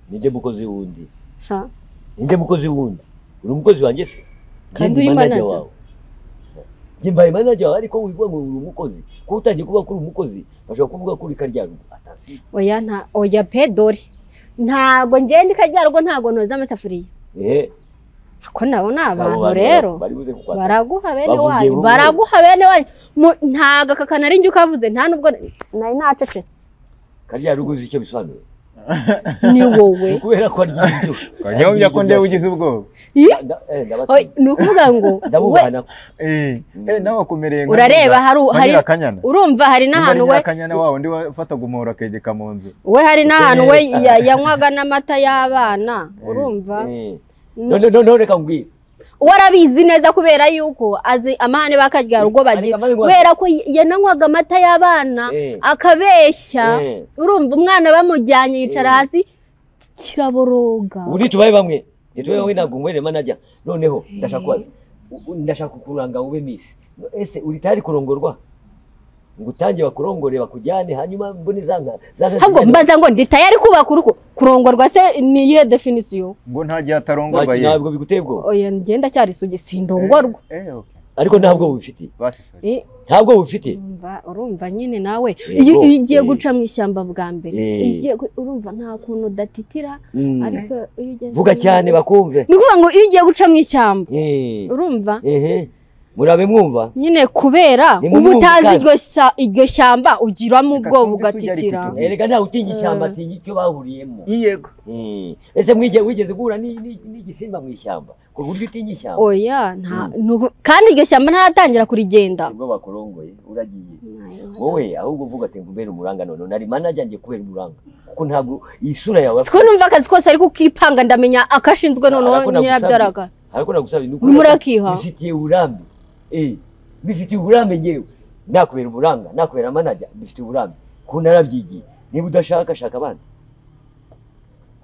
Ninde mukozi wundi? Ninde mukozi wundi? Uri umukozi wanjye se? Kandi uri manager wawe. Njye mbaye manager wawe ariko wivuga ngo uri umukozi. Kuko utangiye kuvuga ko uri umukozi bashobora kuvuga ko uri karyarugo. Atasi. Oya nta oya pe dore. Ntago ngende karyarugo ntago noza amasafuriya. Ako nabo ni abantu rero. Baraguha bene wanyu. Baraguha bene wanyu. Ntago kakana ari njye ukavuze nta nubwo nari nacecetse. Karyarugo uzi icyo bisobanura? Ni wowe. Kubera ko arya ibyo. Kanyombya ko nde ugize ubwoba. Ni ukuvuga ngo we nawe akumereye nka urareba hari urumva hari n'ahantu we Kanyana wawe ndi wafataga umuhoro akegeka mu nzu. We hari n'ahantu we yanywaga n'amata y'abana urumva. No reka ngwire. Warabizi neza kubera yuko azi amahane bakarya rugo bagira kubera ko yananywaga amata y'abana akabeshya urumva umwana bamujyanye yicara hasi kiraboroga. Uri tubaye bamwe nitubaye ntabwo ngwere manager noneho ndashaka kubaza ndashaka kukuranga ube miss ese uri tayari kurongorwa? Ngo utange bakurongore bakujyane hanyuma mbone zanga ahubwo mbaza ngo ndi tayari kubaka urugo kurongorwa se ni iyihe definition ngo nta gihe atarongorwa ye ntabwo biguteye ubwoba oya ngenda cyari isugi sindongorwa ariko ntabwo bubifite ntabwo bubifite urumva nyine nawe iyo ugiye guca mu ishyamba bwa mbere urumva nta kuntu udatitira ariko iyo ugeze vuga cyane bakumve ni ukuvuga ngo iyo ugiye guca mu ishyamba urumva murabe mwumva nyine kubera uba utazi iryo shyamba ugiramo ubwoba ugatitira erega ntawe utinya ishyamba atinya icyo bahuriyemo yego ese wigeze guhura n'igisimba mu ishyamba ku buryo utinya ishyamba oya kandi iryo shyamba ntaratangira kurigenda sibwo bakurongoye uragiye wowe ahubwo uvuga ati nkubere umuranga none nari manager ngiye kubera umuranga kuko ntabwo iyi sura yawe siko numva akazi kose ariko ukipanga ndamenya akashinzwe noneho nyirabyaraga ariko nagusabye nuko bifitiye uburambe bifitiye uburambe ngewe nakubera uburanga nakubera manager bifitiye uburambe ko narabyigiye niba udashaka shaka abandi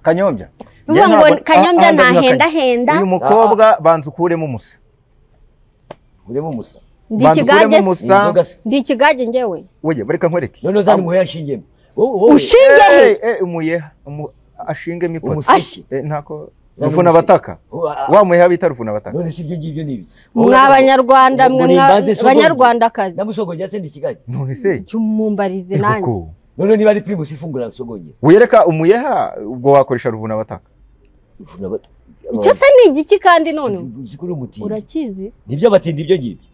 Kanyombya ngo Kanyombya nahenda henda uyu mukobwa banza ukuremo umusa uremo umusa ndi ikigage ndi ikigage ngewe oye bareka nkwereke none uzana umuheha ashingemo ushinge he umuyeha ashingemo ipoto ntako rufuna bataka wa muheha bita rufuna bataka none si ibyo ngibyo ni ibi mwa banyarwanda mwe banyarwandakazi namusogongera se ndi ikigage none se cyumumbarize nanjye none niba ari primus ifungura nsogongera wereka umuyeha ubwo wakoresha rufuna bataka icyo se ni igiki kandi none urakizi nibyo abatindi ibyo ngibyo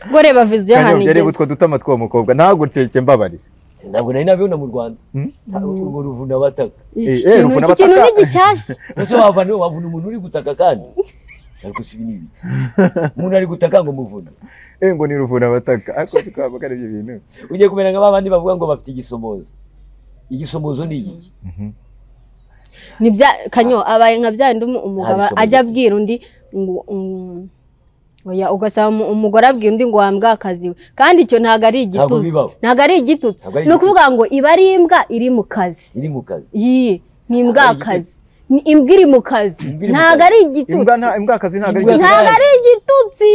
ngo reba viziyo hano igeze reba utwo dutama tw'uwo mukobwa ntabwo uteke mbabarira ntabwo nari nabibona mu Rwanda urwo ruvuna bataka iki kintu ni gishyashya ese wavana umuntu uri gutaka kandi ariko si ibi n'ibi umuntu ari gutaka ngo muvune ngo ni ruvuna bataka ariko tukaba ari ibyo bintu ugiye kumera nka babandi bavuga ngo bafite igisomozo igisomozo ni igiki ni bya Kanyo abaye nka bya ndi umugabo ajya abwira undi ngo oya ugasaba umugore abwira undi ngo wambwa akazi we kandi icyo ntago ari igitutsi ntago ari igitutsi ni ukuvuga ngo iba ari imbwa iri mu kazi iri mu kazi iyi ni imbwa akazi ni imbwa iri mu kazi ntago ari igitutsi imbwa akazi ntago ari igitutsi ntago ari igitutsi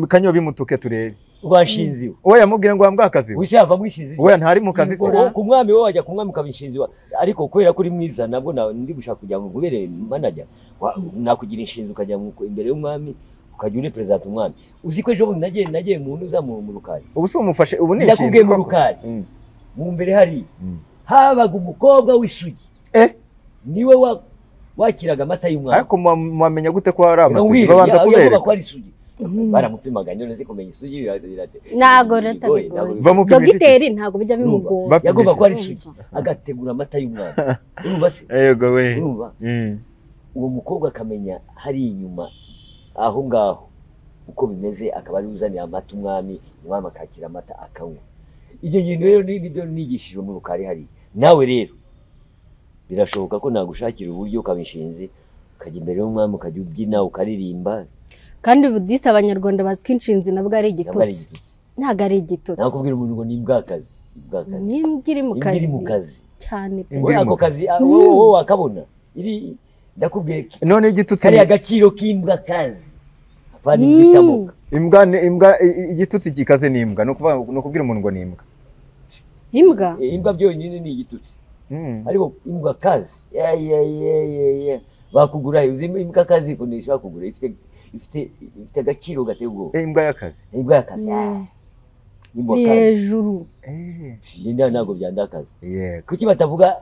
Kanyo bimutuke turebe rwashinziwe oya mubwire ngo wambwa akazi wese yava mwishinzi oya ntari mu kazi se ku mwami wowe wajya ku mwami ukabishinzi ariko kubera ko uri mwiza nabwo ndi gushaka kugira ngo nkubere manager nakugira inshinzi ukajya imbere y'umwami ukajya uri president umwami uzi ko ejo bundi nagiye mu ntuza mu rukari ubu se umufashe ubu ni ndakubwiye mu rukari mu mbere hari habaga umukobwa w'isugi niwe wakiraga amata y'umwami ariko mwamenya gute ko hari amasugi babanza kubereka ko ari isugi baramupimaga none se kumenya isugi birate ntago rata bigoye dogiteri ntago bijya bimugora yagomba ko ari isugi agategura amata y'umwami urumva se yego we urumva uwo mukobwa akamenya hari inyuma aho ngaho uko bimeze akaba ari uzanira amata umwami umwami akakira amata akanywa ibyo bintu rero nibyo nigishijwe mu rukari hari nawe rero birashoboka ko nagushakira uburyo ukaba inshinzi ukajya imbere y'umwami ukajya ubyina ukaririmba kandi budise abanyarwanda bazi ko inshinzi nabwo ari igitutsi ntabwo ari igitutsi nakubwira umuntu ngo ni imbwakazi ni imbwa iri mu kazi cyane pe ako kazi wowe wakabona iri ndakubwiye none igitutsi kariya agaciro k'imbwa kazi apana imbwa itamuka imbwa imbwa igitutsi gikaze ni imbwa no kubwira umuntu ngo ni imbwa imbwa imbwa byonyine ni igitutsi ariko imbwa kazi bakugura uzi imbwa kazi kunesha bakugura ifite agaciro gateye ubwoba imbwa y'akazi imbwa y'akazi imbwa kazi hejuru ntabwo byandakaza kuki batavuga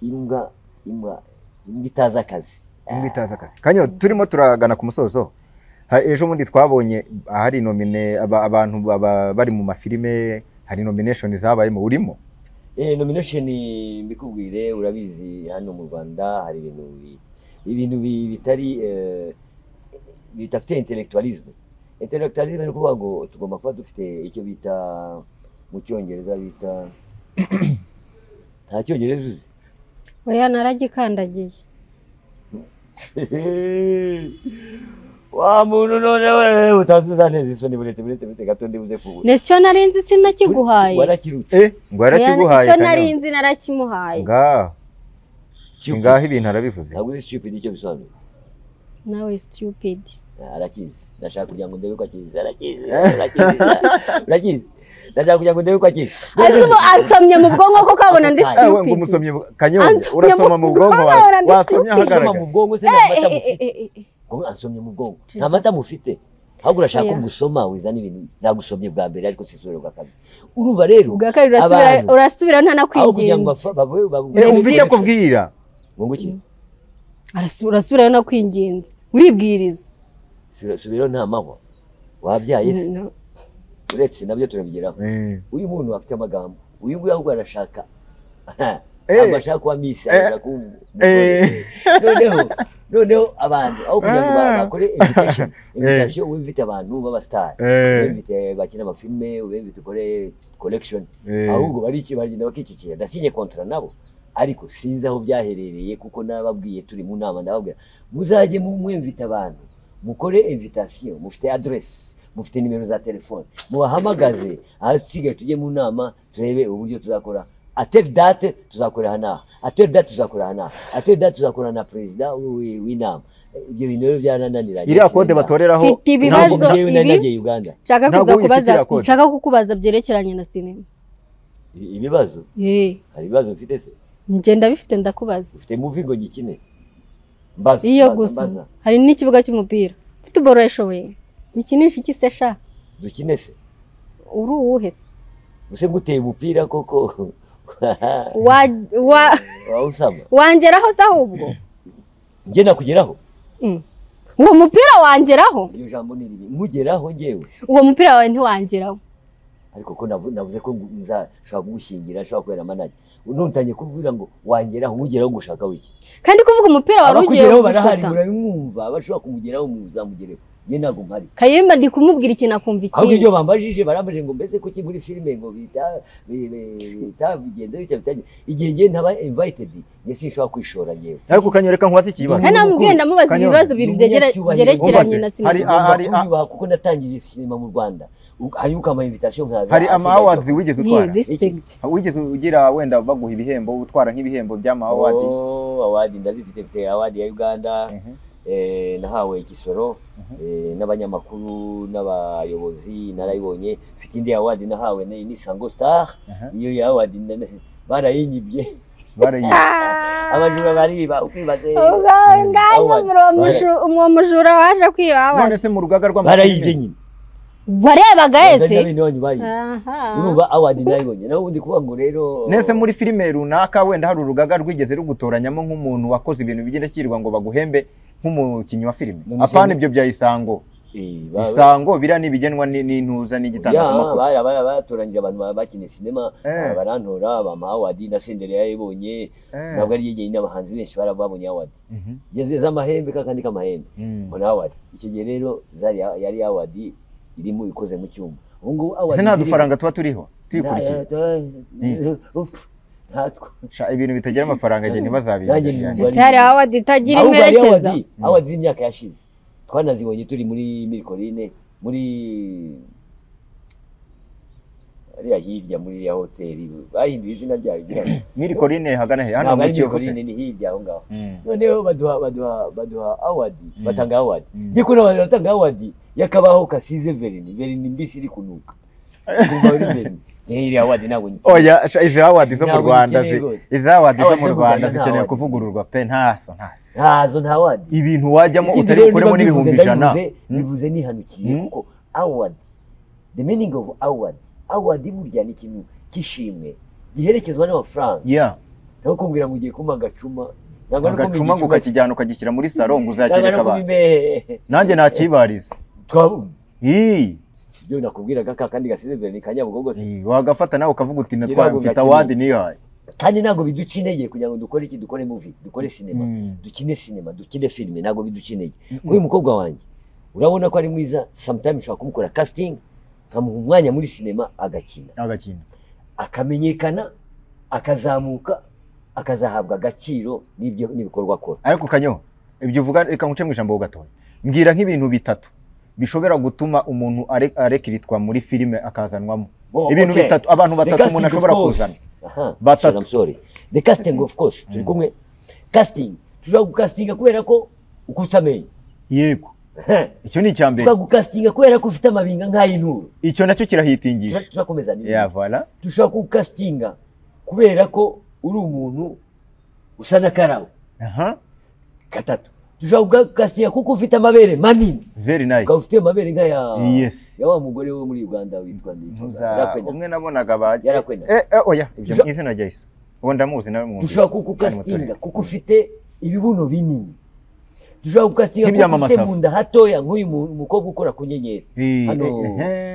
imbwa imbwa imbwa itazi akazi imbwa itazi akazi Kanyo turimo turagana ku musozo ejo bundi twabonye ahari nomine abantu bari mu mafilime hari nomination zabayemo urimo nomination mbikubwire urabizi hano mu Rwanda hari ibintu bitari bidafite intellectualisme intellectualisme ni ukuvuga ngo tugomba kuba dufite icyo bita mu cyongereza bita nta cyongereza uzi oya naragikandagiye wa muntu none we utazuza neza isoni buretse gato ndibuze kubu Nicyo narinzi sinakiguhaye warakirutse ngo yarakiguhaye icyo narinzi narakimuhaye ngaho ngaho ibintu arabivuze ntabwo uzi stupid icyo bisobanura nawe stupid arakizi ndashaka kugira ngo ndebe ko akizi arakizi Urakizi? Ndashaka kugira ngo ndebe ko akizi. Ese ubu ansomye mu bwonko ko kabona ndi Eh, we ngo stupid. umusomye Kanyombya, Ansomye urasoma mu mu bwonko bwonko, wawe, ahora ndi wasomye stupid. Usoma ahagaragara. mu bwonko se nta Eh, mata eh, mufite? eh, eh, eh. Ngo ansomye mu bwonko nta mata mufite, ahubwo urashaka ko Oya. ngusoma wizana ibintu. Nagusomye bwa mbere ariko sisubire bwa kabiri. Urumva rero Ubwa kabiri urasubira, abantu, urasubira aho kugira ngo ntanakwinginze. Eh, umva icyo akubwira. Ngo nguki? Urasubirayo nakwinginze, uribwiriza. Subirayo nta mahwa wabyaye se? No. Uretse nabyo turabigeraho. Uyu muntu afite amagambo, uyu nguyu ahubwo arashaka ntabwo ashaka kuba miss, arashaka kuba umugore. Noneho abantu aho kugira ngo bakore invitation, wimvite abantu b'abastar, wimvite bakina amafilme, wimvite ukore collection, ahubwo bariki baragenda bakicikira. Ndasinye contrat nabo, ariko sinzi aho byaherereye, kuko nababwiye turi mu nama, ndababwira muzajye mwimvita abantu, mukore invitation, mufite address, mufite nimero za telefone, mubahamagaze, ahasigaye tujye mu nama turebe uburyo tuzakora. À telle date tuzakora aha n'aha, à telle date tuzakora aha n'aha, à telle date tuzakora na perezida w'inama. Ibyo bintu rero byarananiranye. Iriya kode batoreraho. Mfite ibibazo Ntabwo njyewe nari ibi nagiye Uganda. nshaka Ntabwo kuza uyifite kubaza, iriya kode. nshaka kukubaza byerekeranye na sinema. Ibibazo? Eh, Hari ibibazo mfite se? Njye ndabifite, ndakubaza. Ufite movie ngo ngikine? Mbaza. Iyo Mbaza, gusa mbaza. hari n'ikibuga cy'umupira, football urayishoboye? Dukinisha iki se sha? Dukine se? Uri uwuhe se? Use nguteye umupira koko Wa wa wawusama? Wangeraho se ahubwo? Njye nakugeraho? Uwo mupira wangeraho? Iryo jambo ni ribi, nkugeraho njyewe? Uwo mupira wawe ntiwangeraho. Ariko ko navuze ko nzashobora kugushyingira, nshobora kubera manager, none kubwira ngo wangeraho, nkugeraho ngo ushaka wiki? Kandi kuvuga umupira wari ugiye Abakugeraho barahari. gushuta. Murabimwumva, abashobora kumugeraho muzamugereho, njye ntabwo mpari. Kayumba, ndi kumubwira ikintu akumva Ahubwo ibyo ikindi. bambajije, barambajije ngo mbese kuki muri filime ngo bita bita bigenze bitya bitanye, igihe njye ntaba invited, njye sinshobora kwishora njyewe. Ariko Kanyo, reka nkubaze ikibazo. Kandi namubwiye, ndamubaza Kanyombya, ibibazo bibiri Ni byerekeranye na Umbaze, sinema. Kunyubaha kuko natangije sinema mu Rwanda, hanyuma ukampa invitation nkaza. Hari ama Ahasigaye awards wigeze Yeah, utwara? respect. Wigeze ugira wenda baguha ibihembo, utwara nk'ibihembo by'ama award? Oh, award ndazifite, mfite award ya Uganda. Nahawe igisoro n'abanyamakuru n'abayobozi, narayibonye. Mfite indi award nahawe ni Sango Star. Iyo ya award barayinyibye. Barayiye. Abajura bariba, ukwibaze. Ngaho Award. uwo mujura waje kwiba None award. se mu rugaga Barayibye rw'amafilime nyine. Warebaga ese? Bene wanyu bayibye. Aha. Urumva award narayibonye, naho ubundi kuvuga ngo rero Nese muri filime runaka wenda hari urugaga rwigeze rugutoranyamo nk'umuntu wakoze ibintu by'indashyikirwa ngo baguhembe nk'umukinnyi wa filime? Ni umukinnyi- Apana ibyo bya Isango. Isango biriya ni ibigenwa n'intuza n'igitangazamakuru. Batoranyije abantu bakina sinema, barantora, bampa award, na Senderi yarayibonye. Ntabwo ari jye, abahanzi benshi barababonye award z'amahembe, kakandi k'amahembe, mbona award. Icyo gihe rero zari yari award irimo ikoze mu cyuma. Ubu ngubu award Ese nta zirimo- dufaranga tuba turiho tuyikurikiye? Uf, ntatwo. Sha, ibintu bitagira amafaranga njye Nanjye ntibazabiyandikishe. numva Ese hari award itagira Ahubwo hari imperekeza? Award z'imyaka yashize twanazibonye turi muri Mille Collines, muri hariya hirya muri iriya hoteli bahinduye izina ryayo. Mille Collines hagana he? Hano Ntabwo mu ari Kiyovu se? Mille Collines, ni hirya aho ngaho. Noneho baduha award, batanga award. Ngiye kubona abantu batanga award y'akabaho kasize vernis mbisi iri kunuka, kumva uri vernis. Njye iriya award ntabwo nyikeneye. Oya sha, izi award zo mu Ntabwo Rwanda nyikeneye rwose. izi award zo Award mu zo mu Rwanda Rwanda nta zikeneye award. kuvugururwa pe, ntaso ntaso. Ntazo, nta award. Ibintu wajyamo Ikindi utari rero bukuremo niba n'ibihumbi mbivuze, 100. ndabivuze, bivuze nihanukiye, kuko award, the meaning of award, award burya ni ikintu cy'ishimwe giherekezwa n'amafaranga. Naho kumbwira ngo ugiye kumpa agacuma, ntabwo ari ukumpa Agacuma ngo igicuma, ukakijyana ukagishyira muri salo ngo ntabwo ari uzakereka ukumpa abantu. imbehe. Nanjye nakibariza. Ii, Ibyo nakubwiraga ka kandi gasize vernis ka Nyabugogo se. Ii, wagafata nawe ukavuga uti natwaye, Ntabwo mfite gakeneye. award nihaye. Kandi ntabwo biduca intege kugira ngo dukore iki, dukore movie, dukore sinema, dukine sinema, dukine filime, ntabwo biduca intege. Nk'uyu mukobwa wanjye urabona ko ari mwiza, sometimes ushobora kumukora casting, nkamuha umwanya muri sinema agakina, Agakina. akamenyekana, akazamuka, akazahabwa agaciro n'ibyo n'ibikorwa akora. Ariko Kanyo, ibyo uvuga, reka nkuce mu ijambo ho gatoya. Mbwira nk'ibintu bitatu bishobora gutuma umuntu arekiritwa muri filime akazanwamo. Bo, Ibintu okay. bitatu, abantu The batatu casting, umuntu of ashobora course. kuzana. Aha, Batatu. sorry, I'm sorry. The casting, of course, turi kumwe. Casting, tushobora gukastinga kubera ko ukutse amenyo. Yego. Icyo ni icya mbere. Tukagukasitinga kubera ko ufite amabinga nk'ay'inturo. Icyo nacyo kirahitingisha. Turakomeza n'ibindi. Yeah, voilà. Dushobora kugukasitinga kubera ko uri umuntu usa n'akarabo. Aha. Gatatu. Dushobora kugukasitinga kuko ufite amabere manini. Very nice. Ukaba ufite amabere nk'aya Yes. ya wa mugore wo muri Uganda witwa Ntuza umwe nabonaga ba Yarakwenda. Oya, ibyo mu izina rya Yesu. Uwo ndamuzi naramwumvise. Dushobora kugukasitinga kuko ufite ibibuno binini. Dushobora kugukasitinga kuko ufite mu nda hatoya nk'uyu mukobwa ukora ku nyenyeri.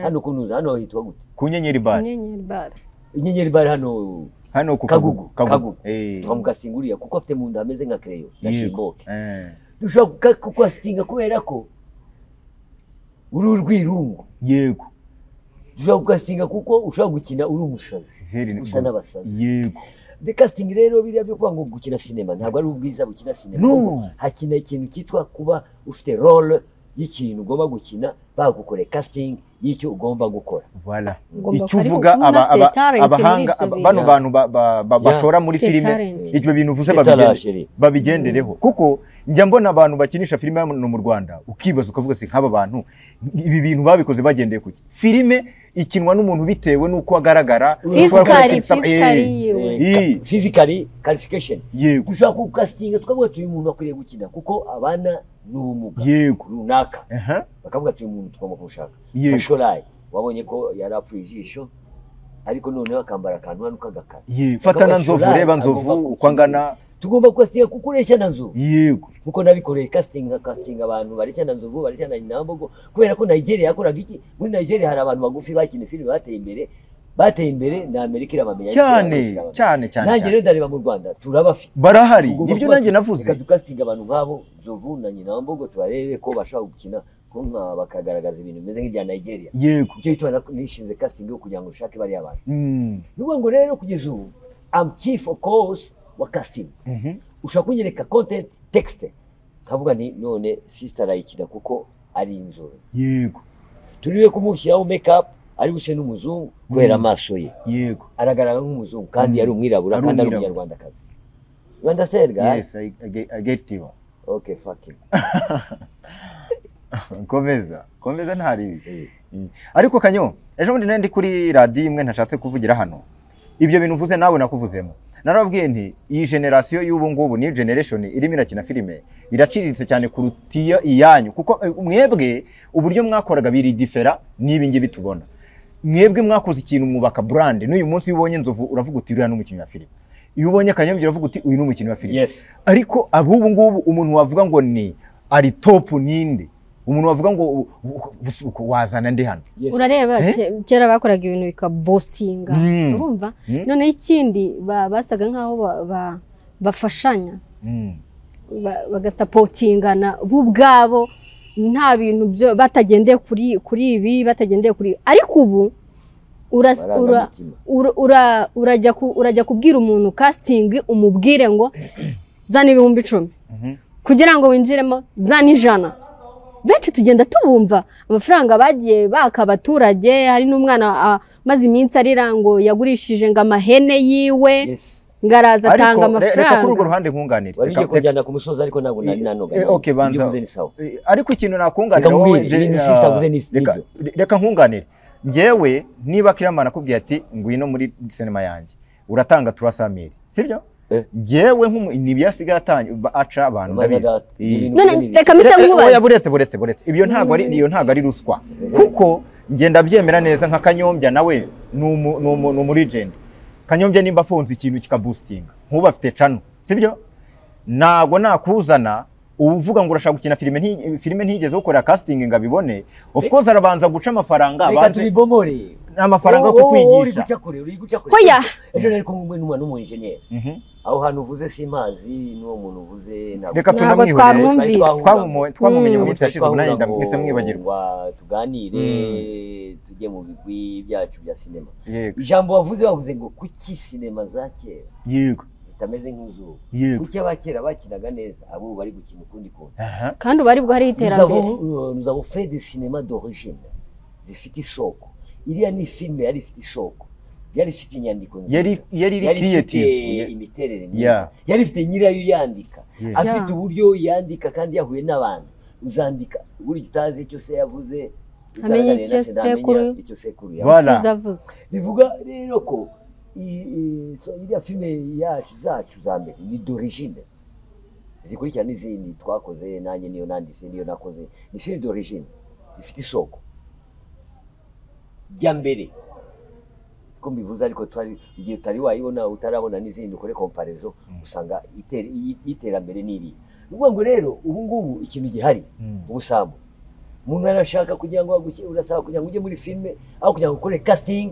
Hano kunuza hano hitwa gute? Ku nyenyeri bar. Inyenyeri bar. Inyenyeri bar hano hano ku Kagugu. Kagugu. Tukamukasinguriya kuko afite mu nda hameze nka crayon na shimboke. Dushobora kugukasitinga kubera ko uri urwirungu. Yego. Dushobora kugukasitinga kuko ushobora gukina uri umusazi. Usa n'abasazi. Yego. The casting rero biriya byo kuba ngo gukina sinema ntabwo ari ubwiza bukina sinema. No. Hakina ikintu cyitwa kuba ufite role y'ikintu ugomba gukina, bagukoreye casting y'icyo ugomba gukora. Voilà. Icyo uvuga abahanga bano bantu bashora muri filime ibyo bintu uvuze babigendereho, kuko njya mbona abantu bakinisha filime hano mu Rwanda ukibaza ukavuga se nk'aba bantu ibi bintu babikoze bagendeye kuki? Filime ikinwa n'umuntu bitewe n'uko agaragara, physically qualification. Yego. Ushobora kugukasitinga tukavuga tuyu muntu akwiriye gukina kuko abana n'ubumuga runaka, bakavuga ati uyu muntu tugomba kumushaka. Fashorayi wabonye ko yari apfuye ijisho ariko noneho akambara akantu hano k'agakara. Fata na Nzovu, reba Nzovu uko angana. Tugomba gukasitinga kuko ureshya na Nzovu. Yego. Nkuko nabikoreye casting, nka casting abantu bareshya na Nzovu, bareshya na Nyinambogo, kubera ko Nigeria yakoraga iki? Muri Nigeria hari abantu bagufi bakina filime bateye imbere na Amerika irabamenya cyane cyane cyane. Nanjye rero ndareba mu Rwanda turabafite, barahari, nibyo nanjye navuze. Reka dukasitinga abantu nk'abo Nzovu na Nyinambogo tubarebe ko bashobora gukina nka bakagaragaza ibintu bimeze nk'ibya Nigeria. Yego. Icyo gituma nishinze casting yo kugira ngo ushake bariya bantu. Nuvuga ngo rero kugeza ubu I'm chief of course wa casting. Ushobora kunyereka content text nkavuga nti none sister arayikina kuko ari inzobe. Yego. Turiwe kumushyiraho make up ari buse n'umuzungu kubera amaso ye. Yego. Aragaragara nk'umuzungu kandi yari umwirabura kandi ari umunyarwandakazi. You understand guys? Yes, I get you. Okay, fuck you. Komeza ntari ibi. Ariko Kanyo, ejo bundi nari kuri radio imwe ntashatse kuvugira hano. Ibyo bintu uvuze nawe nakuvuzemo. Narababwiye nti iyi generation y'ubu ngubu new generation irimo irakina filime iraciriritse cyane kurutiya iyanyu, kuko mwebwe uburyo mwakoraga biri difera n'ibi ngibi tubona. Mwebwe mwakoze ikintu mwubaka brand, n'uyu munsi iyo ubonye Nzovu uravuga uti uriya n'umukinnyi wa filime, iyo ubonye Kanyombya uravuga uti uyu n'umukinnyi wa filime. Yes. Ariko abubu ngubu umuntu wavuga ngo ni ari top ninde? Umuntu wavuga ngo wazana ndi hano. Yes. Urareba kera bakoraga ibintu bikabostinga, urumva? None ikindi basaga nkaho bafashanya, bagasapotingana bo ubwabo, nta bintu byo batagendeye kuri ibi, batagendeye kuri. Ariko ubu urajya kubwira umuntu casting umubwire ngo zana 10,000 kugira ngo winjiremo, zana 100. Benshi tugenda tubumva amafaranga bagiye baka abaturage. Hari n'umwana maze iminsi arira ngo yagurishije ngo amahene yiwe, ngaraza atanga amafaranga. Reka kuri urwo ruhande nkunganire. Wari ugiye kujyana ku musozi ariko ntabwo nari nanoga. Okay, banza. Ariko ikintu nakunganira wowe, reka nkunganire. Njyewe niba Kiramana akubwiye ati ngwino muri sinema yanjye, uratanga 300,000, sibyo? Njyewe ni yasigaye atanga aca abantu ndabizi. None reka mpite nkubaze. Oya, buretse ibyo ntabwo ari, iyo ntabwo ari ruswa, kuko ngenda byemera neza nka Kanyombya nawe ni umu legend. Kanyombya nimba afunze ikintu kikaboostinga, nkuba afite channel, sibyo? Ntabwo nakuzana uvuga ngo urashaka gukina filime, filime ntigeze gukora casting ngo abibone. Of course arabanza guca amafaranga, abanze tubibomore amafaranga yo kukwigisha. Uri guca kure. Hoya. Ejo nari kumwe n'umwana w'umu engineer. Aho hantu uvuze simpazi n'uwo muntu uvuze ntabwo. Reka tunamwihorere. Twamumenye mu minsi yashize, ubu ndamwise mwibagirwa. Tuganire tujye mu bigwi byacu bya sinema. Ijambo wavuze ngo kuki sinema za kera Yego. zitameze nk'izuba. Kuki abakera bakinaga neza abo bari gukina ukundi kuntu. Kandi bari bwo hari iterambere. Nous avons fait des cinémas d'origine zifite isoko. Iriya ni filime yari ifite isoko, yari ifite inyandiko nziza, yari creative, imiterere myiza, yari ifite nyirayo yandika, afite uburyo yandika kandi yahuye n'abantu. Uzandika buri utazi icyo se yavuze, Amenye icyo sekuru icyo sekuru yavuze. Bivuga rero ko iriya filime yacu zacu za mbere ni d'origine, zikurikirana n'izindi twakoze, nanjye niyo nanditse niyo nakoze, ni filime d'origine zifite isoko rya mbere ko mbivuze. Ariko twari igihe utari wayibona utarabona n'izindi ukore comparaison, usanga iterambere n'iri. Ni ukuvuga ngo rero ubu ngubu ikintu gihari ubusambo, umuntu arashaka kugira ngo urasaba kugira ngo ujye muri filime aho kugira ngo ukore casting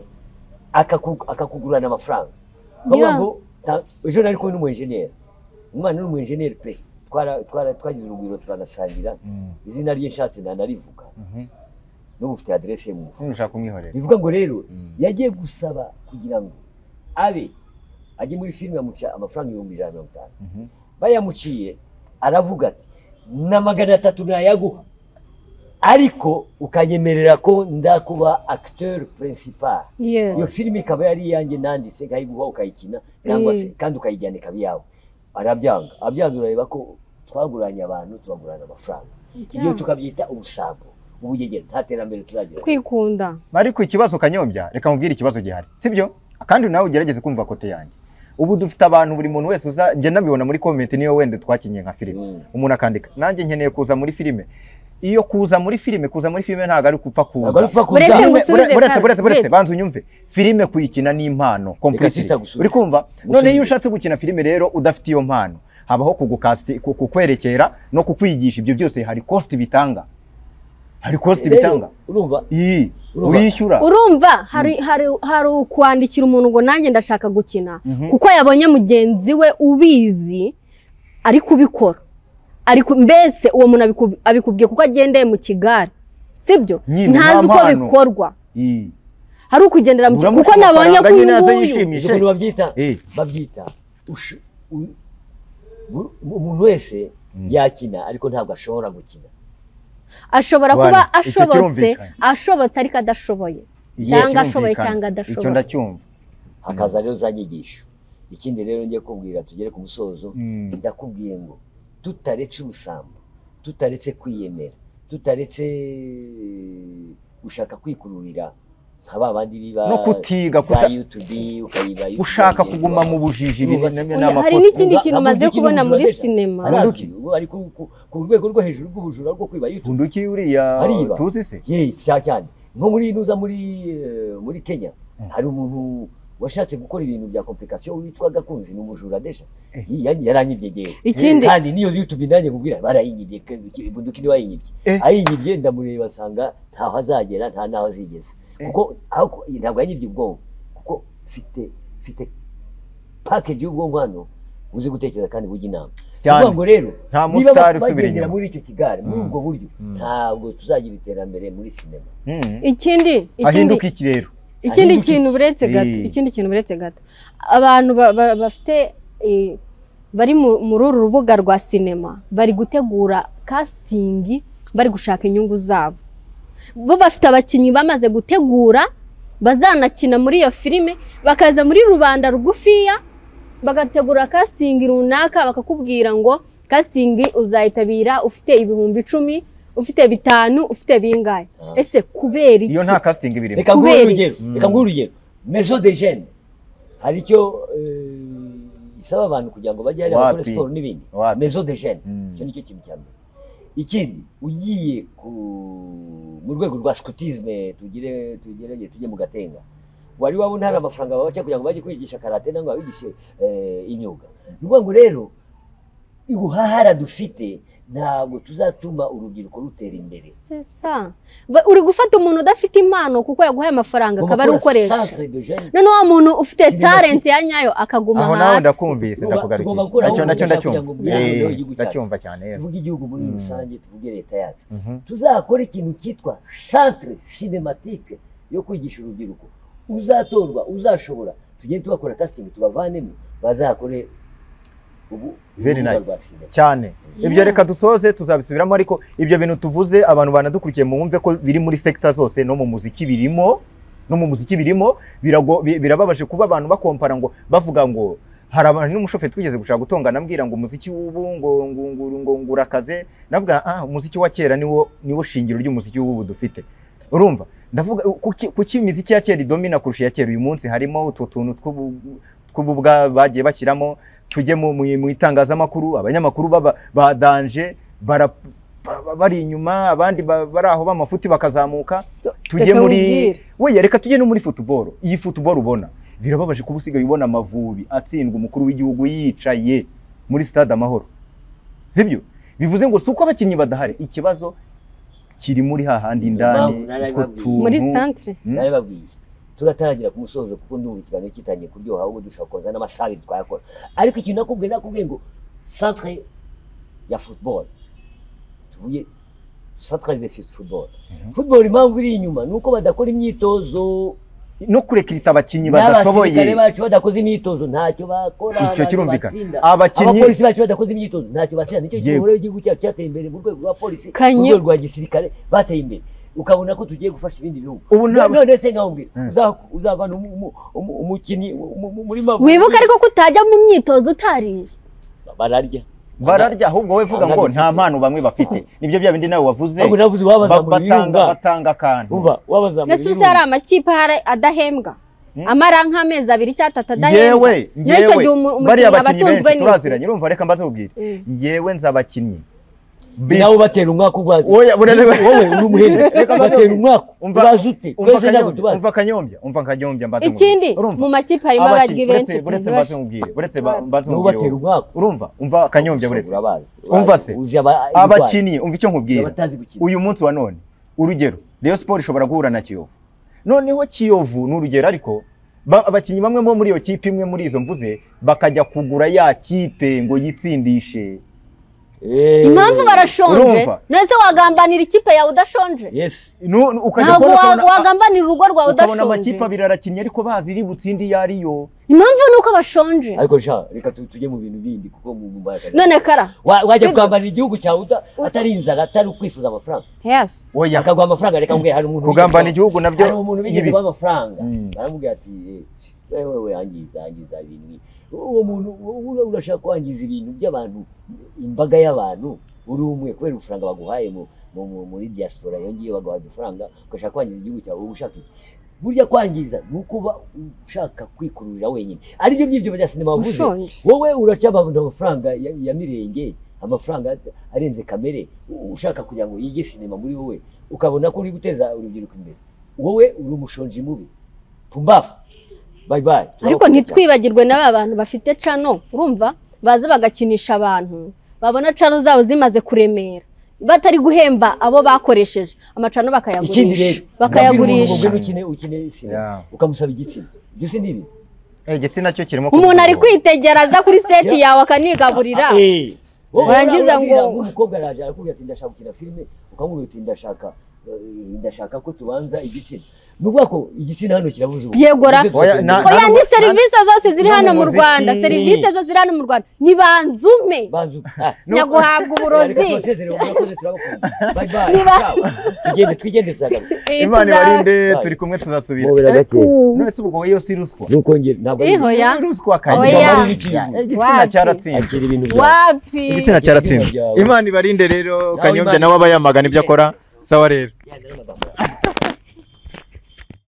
akakugurana amafaranga. Bavuga ngo ejo nari kumwe n'umu-engineer, umwana n'umu engineer pe, twagize urugwiro turanasangira, izina rye nshatse ntanarivuga, n'ubu ufite adresse ye mu mufuka, ushaka kumwihorera. Bivuga ngo rero yagiye gusaba kugira ngo abe ajye muri filime, bamuca amafaranga 150,000, bayamuciye aravuga ati na 300 nayaguha, ariko ukanyemerera ko ndakuba acteur principal. Iyo filime ikaba yari iyanjye nanditse nkayiguha ukayikina, cyangwa se kandi ukayijyana ikaba iyawe. Arabyanga, abyanze urareba ko twaguranye abantu tubagurana amafaranga, iyo tukabyita ubusambo, ubugegera, nta terambere tuzagira. Kwikunda. Ariko ikibazo Kanyombya, reka mubwire ikibazo gihari, sibyo? Kandi nawe ugerageze kumva kote yanjye. Ubu dufite abantu buri muntu wese uza, njye nabibona muri comment niyo wende twakinye nka filime, umuntu akandika nanjye nkeneye kuza muri filime. Iyo kuza muri filime, kuza muri filime ntago ari kupfa kuza. Buretse banza unyumve. Filime kuyikina ni impano completely. Uri kumva? None iyo ushatse gukina filime rero udafite iyo mpano, habaho kugukasti, kukwerekera no kukwigisha, ibyo byose hari cost bitanga. Hari cost bitanga. Urumva? Urishyura. Urumva hari kwandikira umuntu ngo nanjye ndashaka gukina, kuko yabonye mugenzi we ubizi ari kubikora. Ariko mbese uwo muntu abikubwiye kuko agendeye mu kigare, sibyo? Ntazi uko bikorwa. Hari ukugendera mu kuko nabonye ko uyu babyita umuntu wese yakina ariko ntabwo ashobora gukina. Ashobora kuba ashobotse ariko adashoboye, cyangwa ashoboye cyangwa adashoboye. Icyo ndacyumva. Hakaza rero za nyigisho. Ikindi rero ngiye kubwira tugere ku musozo, ndakubwiye ngo tutaretse ubusambo, tutaretse kwiyemera, tutaretse gushaka kwikururira nka ba bandi biba no kutiga za YouTube, ukayiba ushaka kuguma mu bujiji n'amakosa. Hari n'ikindi kintu maze kubona muri sinema, ari ku rwego rwo hejuru rw'ubujura rwo kwiba YouTube. Bunduki uriya tuzi se? Yes, cyane. Nko muri nuza muri Kenya hari umuntu washatse gukora ibintu bya complication witwa Gakunzi, ni umujura desha, yaranyibye ngewe. Kandi niyo YouTube nanjye kubwira barayinyibye, bunduki niwe wayinyibye, ayinyibye ndamureba nsanga ntaho azagera, nta naho azigeze, kuko ntabwo yanyibye ubwonko, kuko mfite package y'ubwonko hano uzi gutekereza kandi bujya inama. Cyane ngo rero nta musitari usubira inyuma muri icyo kigare, muri ubwo buryo ntabwo tuzagira iterambere muri sinema. Ikindi ahinduka iki rero? Ikindi kintu buretse gato, abantu bafite bari muri uru rubuga rwa sinema bari gutegura casting, bari gushaka inyungu zabo. Bo bafite abakinnyi bamaze gutegura bazanakina muri iyo filime, bakaza muri rubanda rugufiya bagategura casting runaka, bakakubwira ngo casting uzayitabira ufite 10,000, ufite 5, ufite bingahe. Ese kubera iki iyo nta casting birimo? Reka nguhe urugero, Maison des Jeunes hari icyo isaba abantu kugira ngo bajye hariya bakore siporo n'ibindi. Maison des Jeunes icyo nicyo kintu cya mbere. Ikindi ugiye mu rwego rwa scoutisme, tugire tujye mu Gatenga, wari wabona hari amafaranga babaca kugira ngo bajye kwigisha karate nangwa babigishe imyuga. Ni ukuvuga ngo rero ubuhahara dufite ntabwo tuzatuma urubyiruko rutera imbere. Sesa uri gufata umuntu udafite impano kuko yaguhaye amafaranga akaba ari ukoresha, none wa muntu ufite talent ya nyayo akaguma hasi. Aho nawe ndakumvise, ndakugarukiye icyo nacyo ndacyumva, ndacyumva cyane. Tuvuge igihugu muri rusange, tuvuge leta yacu, tuzakora ikintu cyitwa centre cinématique yo kwigisha urubyiruko. Uzatorwa, uzashobora, tugende tubakora casting tubavanemo, bazakore. Very nice cyane. Ibyo reka dusoze tuzabisubiramo, ariko ibyo bintu tuvuze abantu banadukurikiye mwumve ko biri muri sector zose, no mu muziki birimo, no mu muziki birimo. Birababaje kuba abantu bakompara ngo bavuga ngo Hari abantu n'umushoferi twigeze gushaka gutongana ambwira ngo umuziki w'ubu ngo ngurakaze, navuga umuziki wa kera niwo shingiro ry'umuziki w'ubu dufite. Urumva ndavuga kuki imiziki ya kera idomina kurusha iya kera uyu munsi? Harimo utwo tuntu tw'ububwa bagiye bashyiramo, tujye mu itangazamakuru, abanyamakuru ba danje bari inyuma, abandi bari aho b'amafuti bakazamuka. Tujye muri we, reka tujye no muri football. Iyi football ubona birababaje kuba usigaye ubona Amavubi atsindwa umukuru w'igihugu yicaye muri stade Amahoro, sibyo? Bivuze ngo si uko abakinnyi badahari, ikibazo kiri muri hahandi indani muri centre. Narababwiye turataragira ku musozo kuko ndumva ikiganiro kitangiye kuryoha, ahubwo dushobora koza n'amasaha abiri twayakora. Ariko ikintu nakubwiye ngo centre ya football, tuvuye centralize football. Football impamvu iri inyuma nuko badakora imyitozo no kurekirita abakinnyi badashoboye. N'abasirikare bacu badakoze imyitozo ntacyo bakora, icyo kirumvikana. Abakinnyi abapolisi bacu badakoze imyitozo ntacyo batsinda. Nicyo gihe igihugu cyacu cyateye imbere mu rwego rwa polisi, mu rwego rwa gisirikare bateye imbere, ukabona ko tugiye gufasha ibindi bihugu. None se nkawubwira uzavana umukinnyi muri Mavubi, wibuka ariko ko utajya mu myitozo utariye. Bararya ahubwo wowe vuga ngo nta mpano bamwe bafite, nibyo bya bindi nawe wavuze. Batanga akantu. Nese ubu hari amakipe adahembwa amara nk'amezi abiri cyangwa atatu adahembwa. Yewe bariya bakinnyi benshi turaziranye, urumva reka mbaze ubwire. Yewe nzi abakinnyi nawe batera umwaka ubaze. Wowe uri umuheri, batera umwaka ubaze ute? Umva Kanyombya mbaze. Ikindi mu makipe harimo abaryi benshi, buretse mbaze mubwire, buretse mbaze mubwire. Urumva umva Kanyombya, buretse umva se abakinnyi, umva icyo nkubwira uyu munsi wa none. Urugero Rayon Sport ishobora guhura na Kiyovu, noneho Kiyovu ni urugero, ariko abakinnyi bamwe bo muri iyo kipe imwe muri izo mvuze bakajya kugura ya kipe ngo yitsindishe. Impamvu barashonje. Nese wagambanira ikipe yawe udashonje? Ntabwo wagambanira urugo rwawe udashonje. Ukabona amakipe abiri arakinnye ariko bazi iri butsindi iyo ariyo. Impamvu ni uko bashonje. Ariko sha reka tujye mu bintu bindi kuko mu mbaraga. None kara wajya kugambanira igihugu cyawe atari inzara, atari ukwifuza amafaranga. Yes. Akaguha amafaranga, reka mbwe hari umuntu kugambana igihugu nabyo. Hari umuntu bigeze guha amafaranga baramubwira ati wewe angiza ibintu. Uwo muntu urashaka kwangiza ibintu by'abantu, imbaga y'abantu, uri umwe kubera ubufaranga baguhaye muri diaspora yongiye baguha udufaranga ugashaka kwangiza igihugu cyawe. Ushaka iki? Burya kwangiza ni ukuba ushaka kwikururira wenyine, aribyo by'ibyo bya sinema wavuze. Wowe uraca abantu amafaranga ya mirenge, amafaranga arenze kamere, ushaka kugira ngo yige sinema muri wowe, ukabona ko uri guteza urubyiruko imbere. Wowe uri umushonji mubi, pumbafu. Bye bye. Ariko ntitwibagirwe n'aba bantu bafite cano, urumva baza bagakinisha abantu, babona cano zabo zimaze kuremera batari guhemba abo bakoresheje amacano bakayagurisha, bakayagurisha. Ukine sinema ukamusaba igitsina, ibyo se ni ibi? Igitsina cyo kirimo umuntu ari kwitegereza kuri seti yawe akanigaburira. Warangiza ngo umukobwa araje arakubwira ati ndashaka gukina filime, ukamubwira uti ndashaka ko tubanza igitsina. Nuvuga ko igitsina hano kirabuze ubu. Yegora. Oya ni service zose ziri hano mu Rwanda, service zose ziri hano mu Rwanda ni banzume. Nyaguhabwa uburozi. Tugende twigende tuzagaruka. Imana ibarinde, turi kumwe tuzasubira. None se ubwo iyo si ruswa? Nukongera ntabwo ari ruswa kandi. Igitsina cyaratsinze. Wapi? Igitsina cyaratsinze. Imana ibarinde rero. Kanyombya nawe aba yamagana ibyo akora. Sawa rero.